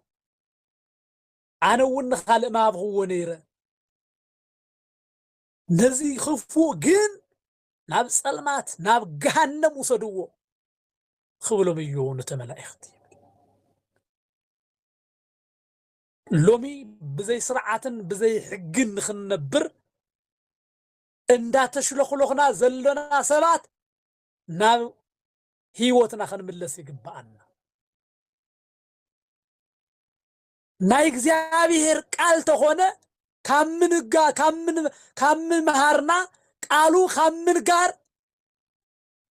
ኣነ እውን ንኻልእ ምሃብኽዎ ነይረ። ነዚ ክፉእ ግን ናብ ጸልማት፣ ናብ ገሃነም ውሰድዎ ክብሎም እዩ ነቲ መላእኽቲ። ሎሚ ብዘይ ስርዓትን ብዘይ ሕግን ንኽንነብር እንዳተሽለኹለኹና ዘሎና ሰባት ናብ ህይወትና ክንምለስ ይግብኣና። ናይ እግዚኣብሔር ቃል ተኾነ ካብ ምንጋ-፣ ካብ ምን-፣ ካብ ምምሃርና ቃሉ ካብ ምንጋር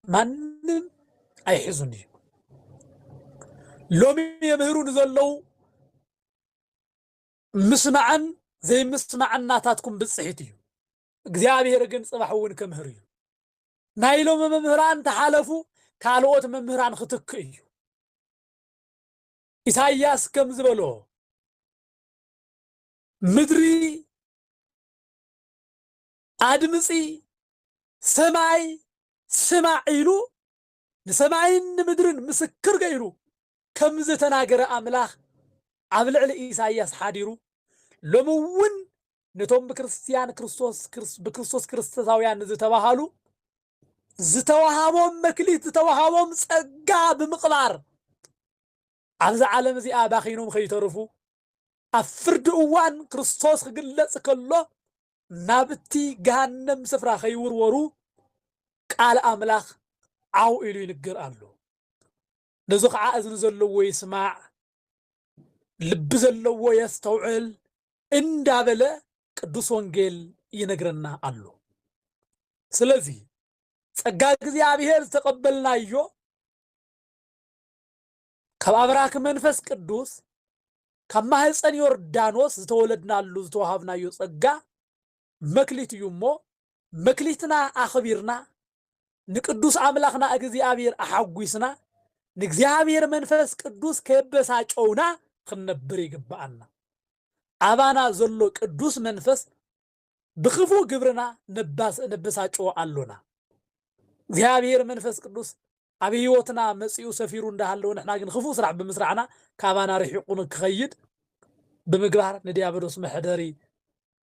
ማንም ኣይሕዙን እዩ። ሎሚ የምህሩ ንዘለዉ ምስማዕን ዘይምስማዕን ናታትኩም ብጽሒት እዩ። እግዚኣብሔር ግን ጽባሕ እውን ከምህር እዩ። ናይ ሎሚ መምህራን ተሓለፉ፣ ካልኦት መምህራን ክትክእ እዩ። ኢሳይያስ ከም ዝበሎ፣ "ምድሪ ኣድምጺ፣ ሰማይ ስማዕ" ኢሉ ንሰማይን ንምድርን ምስክር ገይሩ ከም ዝተናገረ ኣምላኽ ኣብ ልዕሊ ኢሳይያስ ሓዲሩ፣ ሎሚ እውን ነቶም ብክርስትያን ክርስቶስ፣ ክርስ-፣ ብክርስቶስ ክርስቶሳውያን ዝተባሃሉ ዝተዋሃቦም መክሊት፣ ዝተዋሃቦም ጸጋ ብምቕባር፣ ኣብዚ ዓለም እዚኣ ባኺኖም ከይተርፉ፣ ኣብ ፍርዲ እዋን ክርስቶስ ክግለጽ ከሎ፣ ናብቲ ገሃነም ስፍራ ከይውርወሩ ቃል ኣምላኽ ዓው ኢሉ ይንገር ኣሎ። ነዚ ኸዓ እዝኒ ዘለዎ ይስማዕ፣ ልቢ ዘለዎ የስተውዕል እንዳበለ ቅዱስ ወንጌል ይነግረና ኣሎ። ስለዚ ጸጋ እግዚኣብሔር ዝተቐበልናዮ፣ ካብ ኣብራክ መንፈስ ቅዱስ፣ ካብ ማህፀን ዮርዳኖስ ዝተወለድናሉ፣ ዝተዋሃብናዮ ጸጋ መክሊት እዩ እሞ፣ መክሊትና ኣኽቢርና፣ ንቅዱስ ኣምላኽና እግዚኣብሔር ኣሓጒስና፣ ንእግዚኣብሔር መንፈስ ቅዱስ ከየበሳጨውና ክንነብር ይግብኣና። ኣባና ዘሎ ቅዱስ መንፈስ ብክፉእ ግብርና ነባስ-፣ ነበሳጭዎ ኣሎና። እግዚኣብሔር መንፈስ ቅዱስ ኣብ ህይወትና መጺኡ ሰፊሩ እንዳሃለወ፣ ንሕና ግን ክፉእ ስራሕ ብምስራሕና፣ ካባና ርሒቑ ንክኸይድ ብምግባር፣ ንዲያብሎስ መሕደሪ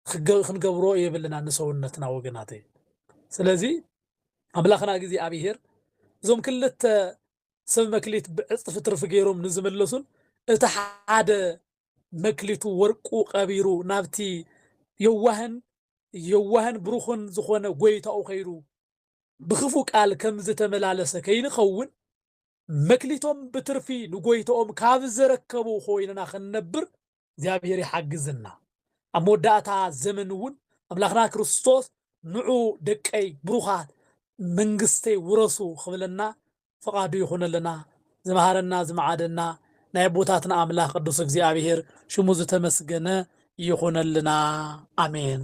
ክገ-፣ ክንገብሮ የብልና ንሰውነትና፣ ወገናተይ። ስለዚ ኣምላኽና እግዚኣብሔር እዞም ክልተ ሰብ መክሊት ብዕጽፊ ትርፊ ገይሮም ንዝመለሱን፣ እቲ ሓደ መክሊቱ ወርቁ ቀቢሩ ናብቲ የዋህን፣ የዋህን ብሩኽን ዝኾነ ጎይታኡ ከይዱ ብክፉ ቃል ከም ዝተመላለሰ ከይንኸውን፣ መክሊቶም ብትርፊ ንጎይታኦም ካብ ዘረከቡ ኮይንና ክንነብር እግዚኣብሔር ይሓግዝና። ኣብ መወዳእታ ዘመን እውን ኣምላኽና ክርስቶስ፣ "ንዑ ደቀይ ብሩኻት፣ መንግስተይ ውረሱ" ክብለና ፍቓዱ ይኹነልና። ዝመሃረና ዝመዓደና ናይ ኣቦታትና ኣምላኽ ቅዱስ እግዚኣብሔር ሽሙ ዝተመስገነ ይኹነልና። ኣሜን።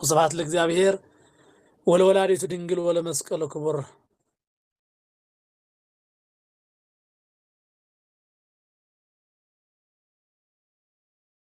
ወስብሐት ለእግዚኣብሔር ወለወላዲቱ ድንግል ወለመስቀሉ ክቡር።